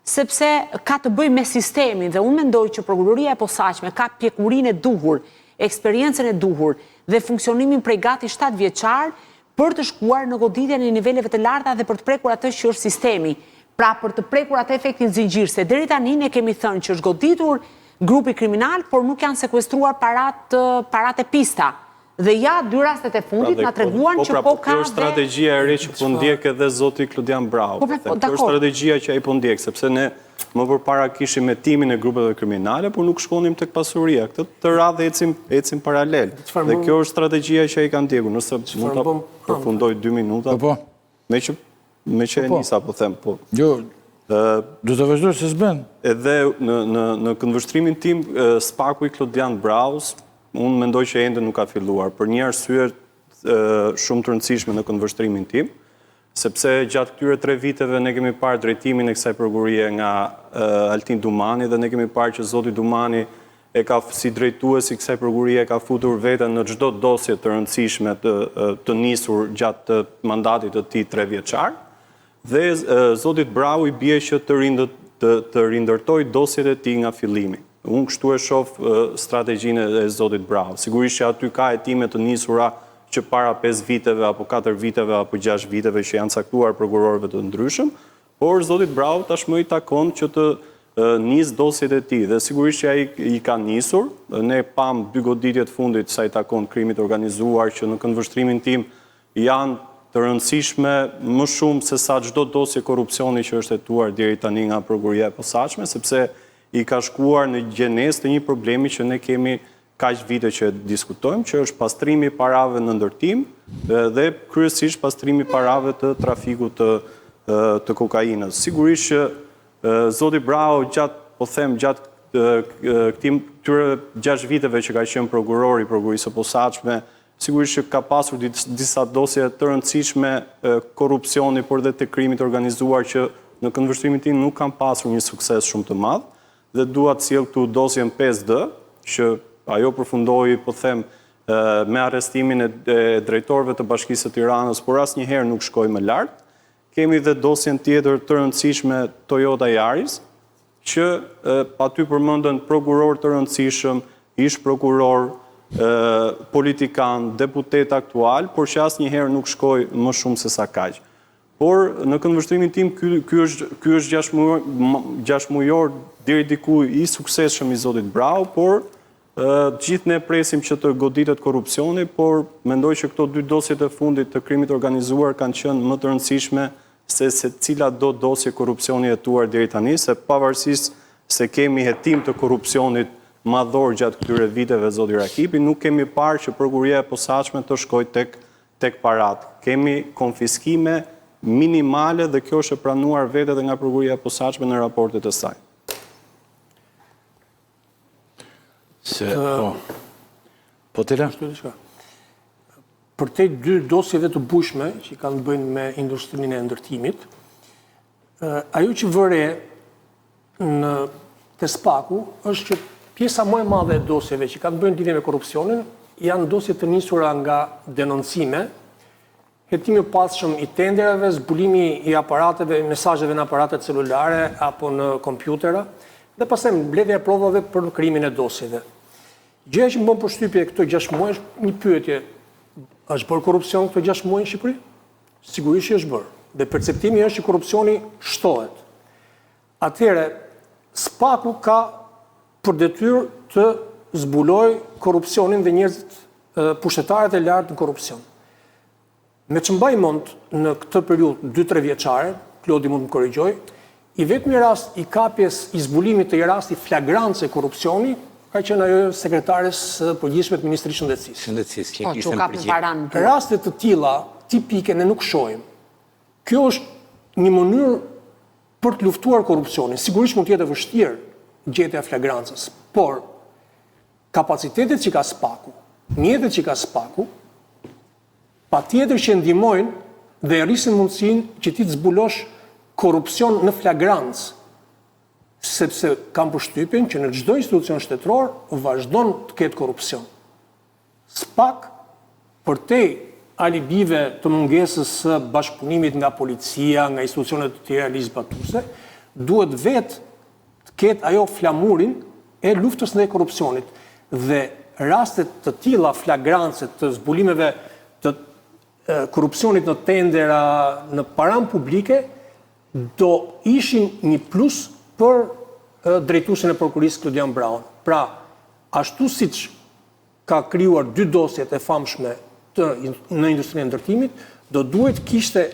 sepse ka të bëjë me sistemin dhe unë mendoj që Prokuroria e Posaçme ka pjekurinë e duhur, eksperiencën e duhur dhe funksionimin prej gati 7 vjeçar për të shkuar në goditjen e niveleve të larta dhe për të prekur atë që është sistemi, pra për të prekur atë efektin zinxhir, se deri tani ne kemi thënë që është goditur grupi kriminal, por nuk janë sekuestruar paratë paratë e pista. Dhe ja, dy rastet e fundit na treguan po, që pra, po, po ka Kjo është strategjia e re që po ndjek edhe zoti Klodian Braho. Po, pra, po, kjo është strategjia që ai po ndjek, sepse ne më përpara kishim hetimin e grupeve kriminale, por nuk shkonim tek pasuria. Këtë të radhë ecim, ecim paralel. Dhe kjo është strategjia që ai ka ndjekur. Nëse mund ta përfundoj dy minuta. Po, po. Meqë, meqë e po, po. nisa, po them, po. Jo, do të vazhdosh se s'bën. Edhe në, në, në këndvështrimin tim, SPAK-u i Klodian Brahos, unë mendoj që ende nuk ka filluar. Për një arsye shumë të rëndësishme në këndvështrimin tim, sepse gjatë këtyre tre viteve ne kemi parë drejtimin e kësaj prokurorie nga Altin Dumani dhe ne kemi parë që zoti Dumani e ka si drejtues i kësaj prokurorie e ka futur veten në çdo dosje të rëndësishme të të nisur gjatë mandatit të tij trevjeçar dhe zotit Braho i bie që të rindë të, të rindërtojë dosjet e tij nga fillimi. Unë kështu e shoh strategjinë e zotit Braho. Sigurisht që aty ka hetime të nisura që para 5 viteve apo 4 viteve apo 6 viteve që janë caktuar prokurorëve të ndryshëm, Por zotit Braho tashmë i takon që të nisë dosjet e tij dhe sigurisht që ai i ka nisur. Ne pamë dy goditje të fundit sa i takon krimit të organizuar që në këndvështrimin tim janë të rëndësishme më shumë se sa çdo dosje korrupsioni që është hetuar deri tani nga Prokuroria e Posaçme, sepse i ka shkuar në gjenezë të një problemi që ne kemi kaq vite që e diskutojmë, që është pastrimi i parave në ndërtim dhe kryesisht pastrimi i parave të trafikut të të kokainës. Sigurisht që zoti Braho gjatë, po them, gjatë këtij këtyre 6 viteve që ka qenë prokuror i Prokurorisë së Posaçme, sigurisht që ka pasur disa dosje të rëndësishme korrupsioni, por dhe të krimit të organizuar që në këndvështrimin tim nuk kanë pasur një sukses shumë të madh. Dhe dua të sjell këtu dosjen 5D, që ajo përfundoi, po them, me arrestimin e drejtorëve të Bashkisë së Tiranës, por asnjëherë nuk shkoi më lart. Kemi dhe dosjen tjetër të rëndësishme Toyota Yaris, që aty përmenden prokurorë të rëndësishëm, ish prokurorë, politikanë, deputetë aktualë, por që asnjëherë nuk shkoi më shumë se sa kaq. Por, në këndvështrimin tim, ky, ky është, ky është gjashtëmujor deri diku i suksesshëm i zotit Braho, por të gjithë ne presim që të goditet korrupsioni, por mendoj që këto dy dosjet e fundit të krimit të organizuar kanë qenë më të rëndësishme se secilado dosje korrupsioni e hetuar deri tani, se pavarësisht se kemi hetim të korrupsionit madhor gjatë këtyre viteve zoti Rakipi, nuk kemi parë që prokuroria e posaçme të shkojë tek tek paratë. Kemi konfiskime minimale dhe kjo është e pranuar vetë edhe nga Prokuroria e Posaçme në raportet e saj. Se, po. Po Tela? Përtej dy dosjeve të bujshme që kanë të bëjnë me industrinë e ndërtimit, ajo që vë re në te SPAK-u është që pjesa më e madhe e dosjeve që kanë të bëjnë lidhje me korrupsionin janë dosje të nisura nga denoncime, Hetimi i mëpasshëm i tenderave, zbulimi i aparateve, mesazheve në aparatet celulare apo në kompjutera dhe pastaj mbledhja e provave për krijimin e dosjeve. Gjëja që më bën përshtypje këto 6 muaj është një pyetje, është bërë korrupsion këto 6 muaj në Shqipëri? Sigurisht që është bërë. Dhe perceptimi është që korrupsioni shtohet. Atëherë, SPAK-u ka për detyrë të zbulojë korrupsionin dhe njerëzit pushtetarët e lartë në korrupsion. Me ç'mbaj mend në këtë periudhë 2-3 vjeçare, Klodi mund të më korrigjojë, i vetmi rast i kapjes i zbulimit të një rasti flagrance korrupsioni ka qenë ajo e sekretares së përgjithshme të Ministrisë së Shëndetësisë. Shëndetësisë, që po, kishte në përgjigje. Raste të tilla tipike ne nuk shohim. Kjo është një mënyrë për të luftuar korrupsionin. Sigurisht mund të jetë e vështirë gjetja e flagrancës, por kapacitetet që ka SPAK-u, mjetet që ka SPAK-u, patjetër që ndihmojnë dhe e rrisin mundësinë që ti të zbulosh korrupsion në flagrancë, sepse kam përshtypjen që në çdo institucion shtetëror vazhdon të ketë korrupsion. SPAK, përtej alibive të mungesës së bashkëpunimit nga policia, nga institucione të tjera ligjzbatuese, duhet vetë të ketë ajo flamurin e luftës ndaj korrupsionit dhe raste të tilla flagrance të zbulimeve të korrupsionit në tendera, në paranë publike, do ishin një plus për drejtuesin e prokurorisë Klodian Brahon. Pra, ashtu siç ka krijuar dy dosjet e famshme të në industrinë e ndërtimit, do duhet të kishte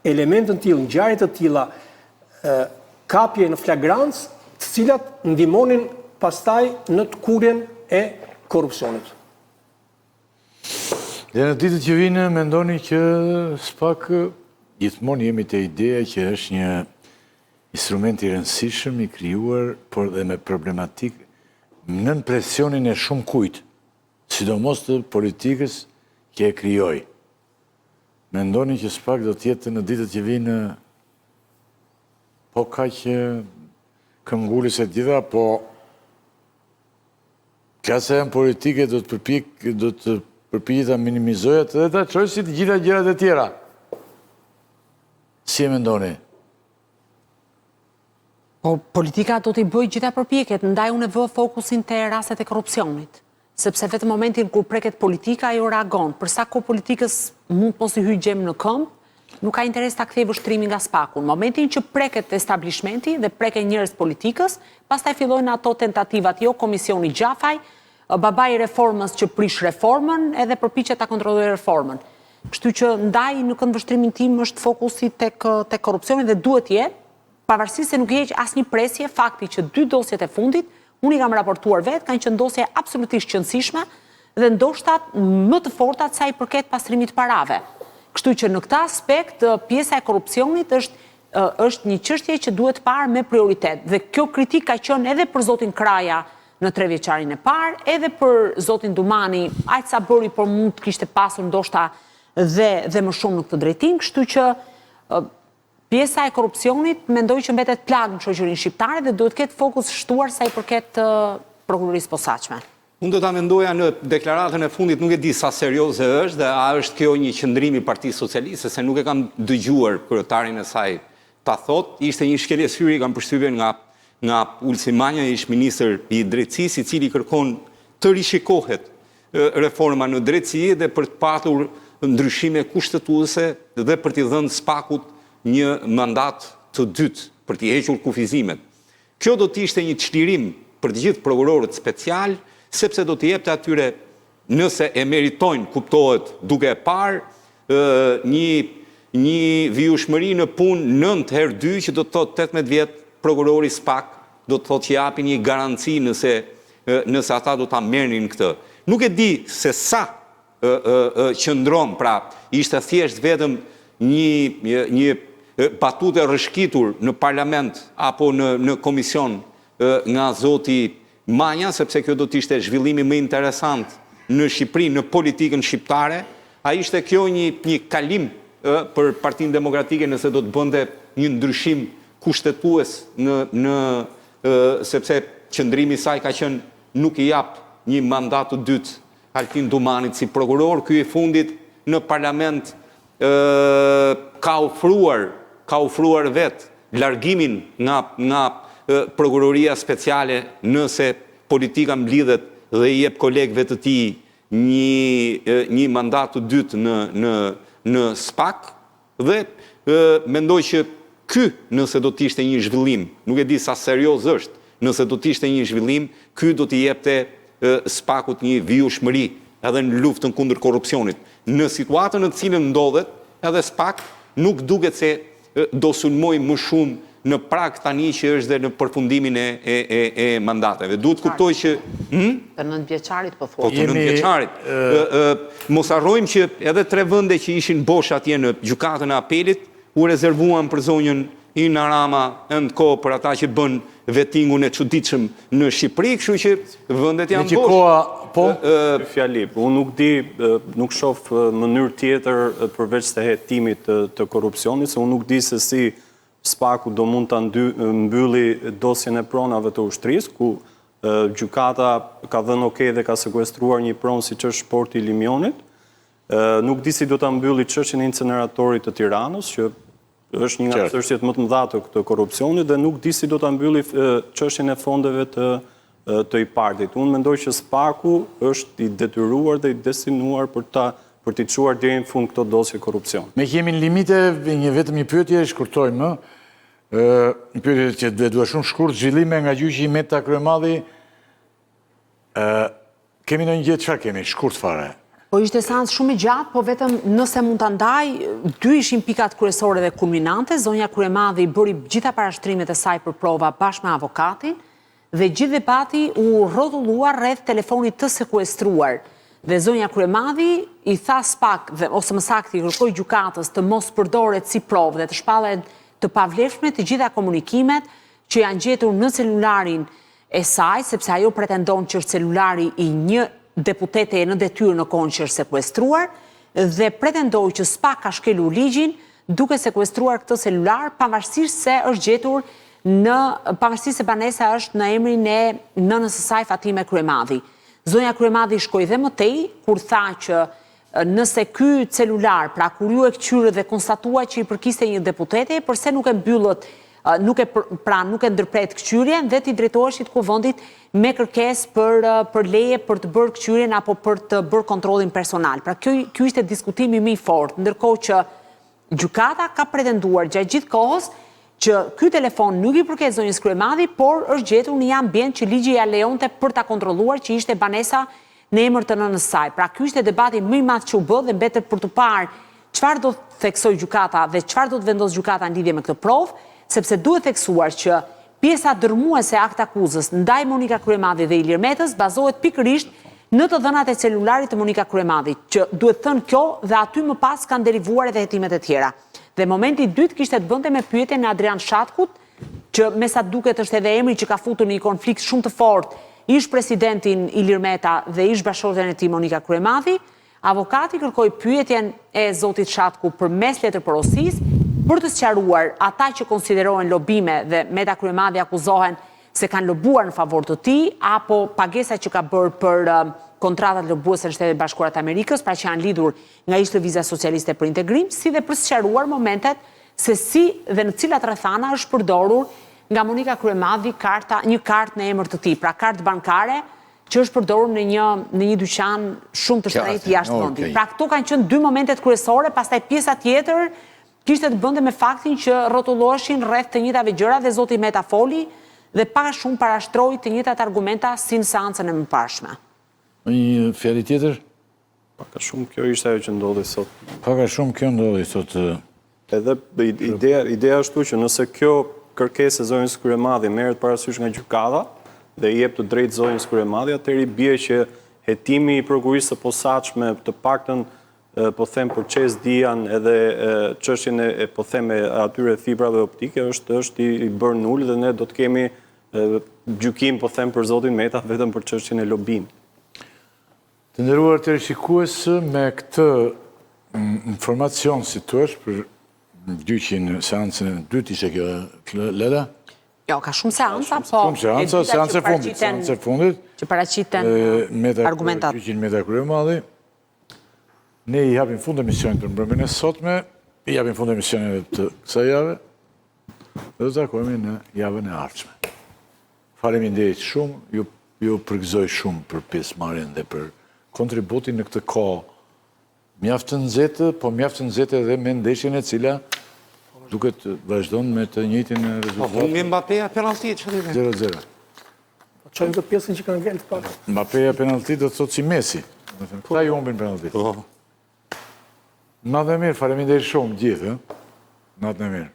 elementë të tillë, ngjarje të tilla, kapje në flagrancë, të cilat ndihmonin pastaj në tkurrjen e korrupsionit. Dhe në ditët që vijnë, mendoni që SPAK gjithmonë jemi te ideja që është një instrument i rëndësishëm i krijuar, por dhe me problematikë nën presionin e shumë kujt, sidomos të politikës që e krijoi. Mendoni që SPAK do të jetë në ditët që vijnë po kaq këmbëngulës e të gjitha, po klasa jonë politike do të përpjek, do të përpiqet ta minimizojë atë dhe ta çojë si të gjitha gjërat e tjera. Si e mendoni? Po, politika do t'i bëjë gjitha përpjekjet, ndaj unë e vë fokusin te rastet e korrupsionit. Sepse vetëm momentin kur preket politika, ajo reagon. Për sa kohë politikës mund të mos i hyjë gjembi në këmbë, nuk ka interes ta kthejë vështrimin nga SPAK-u. Në momentin që preket establishmenti dhe preken njerëz të politikës, pastaj fillojnë ato tentativat, jo komisioni Xhafaj, babai i reformës që prish reformën edhe përpiqet ta kontrollojë reformën. Kështu që ndaj në këndvështrimin tim është fokusi tek tek korrupsioni dhe duhet të jetë, pavarësisht se nuk i heq asnjë presje fakti që dy dosjet e fundit, unë i kam raportuar vetë, kanë qenë dosje absolutisht qenësishme dhe ndoshta më të fortat sa i përket pastrimit të parave. Kështu që në këtë aspekt pjesa e korrupsionit është është një çështje që duhet parë me prioritet dhe kjo kritikë ka qenë edhe për zotin Kraja në trevjeçarin e parë, edhe për zotin Dumani, aq sa bëri, por mund të kishte pasur ndoshta dhe dhe më shumë në këtë drejtim, kështu që pjesa e korrupsionit mendoj që mbetet plagë në shoqërinë shqiptare dhe duhet të ketë fokus shtuar sa i përket prokurorisë posaçme. Unë do ta mendoja në deklaratën e fundit, nuk e di sa serioze është dhe a është kjo një qëndrim i Partisë Socialiste, se nuk e kam dëgjuar kryetarin e saj ta thotë, ishte një shkelje syri, kam përshtypjen nga nga Ulsi Manja, ish-ministër i Drejtësisë, i cili kërkon të rishikohet reforma në drejtësi dhe për të patur ndryshime kushtetuese dhe për t'i dhënë SPAK-ut një mandat të dytë, për t'i hequr kufizimet. Kjo do të ishte një çlirim për të gjithë prokurorët specialë, sepse do t'i jepte atyre, nëse e meritojnë, kuptohet, duke e parë, një një vijueshmëri në punë 9 herë 2, që do të thotë 18 vjet prokurori SPAK, do të thotë që japin një garanci nëse nëse ata do ta merrnin këtë. Nuk e di se sa qëndron, pra ishte thjesht vetëm një një batutë e rrëshkitur në parlament apo në në komision nga zoti Manja, sepse kjo do të ishte zhvillimi më interesant në Shqipëri, në politikën shqiptare. A ishte kjo një një kalim për Partinë Demokratike nëse do të bënte një ndryshim kushtetues në në sepse qëndrimi i saj ka qenë nuk i jap një mandat të dytë Altin Dumanit si prokuror, ky i fundit në parlament. Ka ofruar, ka ofruar vetë largimin nga nga Prokuroria Speciale nëse politika mblidhet dhe i jep kolegëve të tij një një mandat të dytë në në në SPAK dhe mendoj që ky nëse do të ishte një zhvillim, nuk e di sa serioz është, nëse do të ishte një zhvillim, ky do t'i jepte SPAK-ut një vijueshmëri edhe në luftën kundër korrupsionit. Në situatën në të cilën ndodhet, edhe SPAK nuk duket se do sulmojë më shumë në prag tani që është dhe në përfundimin e e e e mandateve. Duhet të kuptojë që hm? Të nëntëvjeçarit po thua. Po të nëntëvjeçarit. Ë ë mos harrojmë që edhe tre vende që ishin bosh atje në gjykatën e apelit u rezervuan për zonjën Ina Rama and Co për ata që bënë vetingun e çuditshëm në Shqipëri, kështu që vendet janë bosh. Koha, po? Fjali, unë nuk di, nuk shoh mënyrë tjetër përveç se hetimit të korrupsionit, se unë nuk di se si SPAK-u do mund ta mbylli dosjen e pronave të ushtrisë, ku gjykata ka dhënë ok dhe ka sekuestruar një pronë siç është porti i Limionit. Nuk di si do ta mbylli çështjen e inceneratorit të Tiranës, që është një nga çështjet më të mëdha të të korrupsionit dhe nuk di si do ta mbylli çështjen e fondeve të të IPARD-it. Unë mendoj që SPAK-u është i detyruar dhe i destinuar për ta për t'i çuar deri në fund këto dosje korrupsioni. Meqë jemi në limite, një vetëm një pyetje, shkurtojmë, ë një pyetje që e dua shumë shkurt, zhvillime nga gjyqi Meta Kryemadhi, ë Kemi ndonjë gjë, çfarë kemi, shkurt fare. Po ishte seancë shumë e gjatë, po vetëm nëse mund ta ndaj, dy ishin pikat kryesore dhe kulminante, zonja Kryemadhi bëri gjitha parashtrimet e saj për prova bashkë me avokatin dhe gjithë debati u rrotullua rreth telefonit të sekuestruar dhe zonja Kryemadhi i tha SPAK dhe ose më saktë i kërkoi gjykatës të mos përdoret si provë dhe të shpallen të pavlefshme të gjitha komunikimet që janë gjetur në celularin e saj, sepse ajo pretendon që është celulari i një deputeteje në detyrë në kohën që është sekuestruar dhe pretendoi që SPAK ka shkelur ligjin duke sekuestruar këtë celular pavarësisht se është gjetur në pavarësisht se banesa është në emrin e nënës së saj Fatime Kryemadhi. Zonja Kryemadhi shkoi dhe më tej kur tha që Nëse ky celular, pra kur ju e këqyrët dhe konstatuat që i përkiste një deputeteje, përse nuk e mbyllët, nuk e pra nuk e ndërpretë këqyrjen dhe t'i drejtoheshit Kuvendit me kërkesë për për leje për të bërë këqyrjen apo për të bërë kontrollin personal. Pra kjo ky ishte diskutimi më i fortë, ndërkohë që gjykata ka pretenduar gjatë gjithë kohës që ky telefon nuk i përket zonjës Kryemadhi, por është gjetur në një ambient që ligji ia lejonte për ta kontrolluar që ishte banesa në emër të nënës së saj. Pra ky ishte debati më i madh që u bë dhe mbetet për t'u parë çfarë do të theksojë gjykata dhe çfarë do të vendosë gjykata në lidhje me këtë provë, sepse duhet theksuar që pjesa dërrmuese e aktakuzës ndaj Monika Kryemadhi dhe Ilir Metës bazohet pikërisht në të dhënat e celularit të Monika Kryemadhit, që duhet thënë kjo dhe aty më pas kanë derivuar edhe hetimet e tjera. Dhe momenti i dytë kishte të bënte me pyetjen e Adrian Shatkut, që me sa duket është edhe emri që ka futur në një konflikt shumë të fortë ish-presidentin Ilir Meta dhe ish-bashkëshorten e tij Monika Kryemadhi, avokati kërkoi pyetjen e zotit Shatku përmes letërporosisë për të sqaruar ata që konsiderohen lobime dhe Meta Kryemadhi akuzohen se kanë lobuar në favor të tij apo pagesa që ka bërë për kontratat lobuese në Shtetet e Bashkuara të Amerikës, pra që janë lidhur nga ish-Lëvizja Socialiste për Integrim, si dhe për sqaruar momentet se si dhe në cilat rrethana është përdorur nga Monika Kryemadhi karta, një kartë në emër të tij, pra kartë bankare që është përdorur në një në një dyqan shumë të shtrenjtë jashtë vendit. Pra këto kanë qenë dy momentet kryesore, pastaj pjesa tjetër kishte të bënte me faktin që rrotulloheshin rreth të njëjtave gjëra dhe zoti Meta foli dhe pak a shumë parashtroi të njëjtat argumenta si në seancën e mëparshme. Një fjali tjetër? Pak a shumë kjo ishte ajo që ndodhi sot. Pak a shumë kjo ndodhi sot. Edhe ideja, ideja është që nëse kjo kërkesë e zonjës Kryemadhi merret parasysh nga gjykata dhe i jep të drejtë zonjës Kryemadhi, atëherë i bie që hetimi i prokurorisë së posaçme të paktën po them për Çes Dian edhe çështjen e po them e atyre fibrave optike është është i, i bërë nul dhe ne do të kemi gjykim po them për zotin Meta vetëm për çështjen e lobimit. Të nderuar teleshikues, me këtë informacion, si të thuash, për gjyqin, seancën e dytë ishte kjo, Lela? Jo, ka shumë seanca, po... Shumë seanca, seancë e fundit, seancë e fundit. Që paraqiten argumentat. Gjyqin Meta Kryemadhi. Ne i japim fund emisionit për mbrëmjen e sotme, i japim fund emisioneve të kësaj jave dhe do të takohemi në javën e ardhshme. Faleminderit shumë, ju ju përgëzoj shumë për pjesëmarrjen dhe për kontributin në këtë kohë mjaft të nxehtë, po mjaft të nxehtë edhe me ndeshjen e cila duket vazhdon me të njëjtin rezultat. Po humbi Mbappéja penallti çfarë do të 0-0. Po çojmë këtë pjesën që kanë ngel të pak. Mbappéja penallti do të thotë si Messi. Do të thotë këta i humbin penallti. Po. Natën e mirë, faleminderit shumë gjithë, ë. Natën e mirë.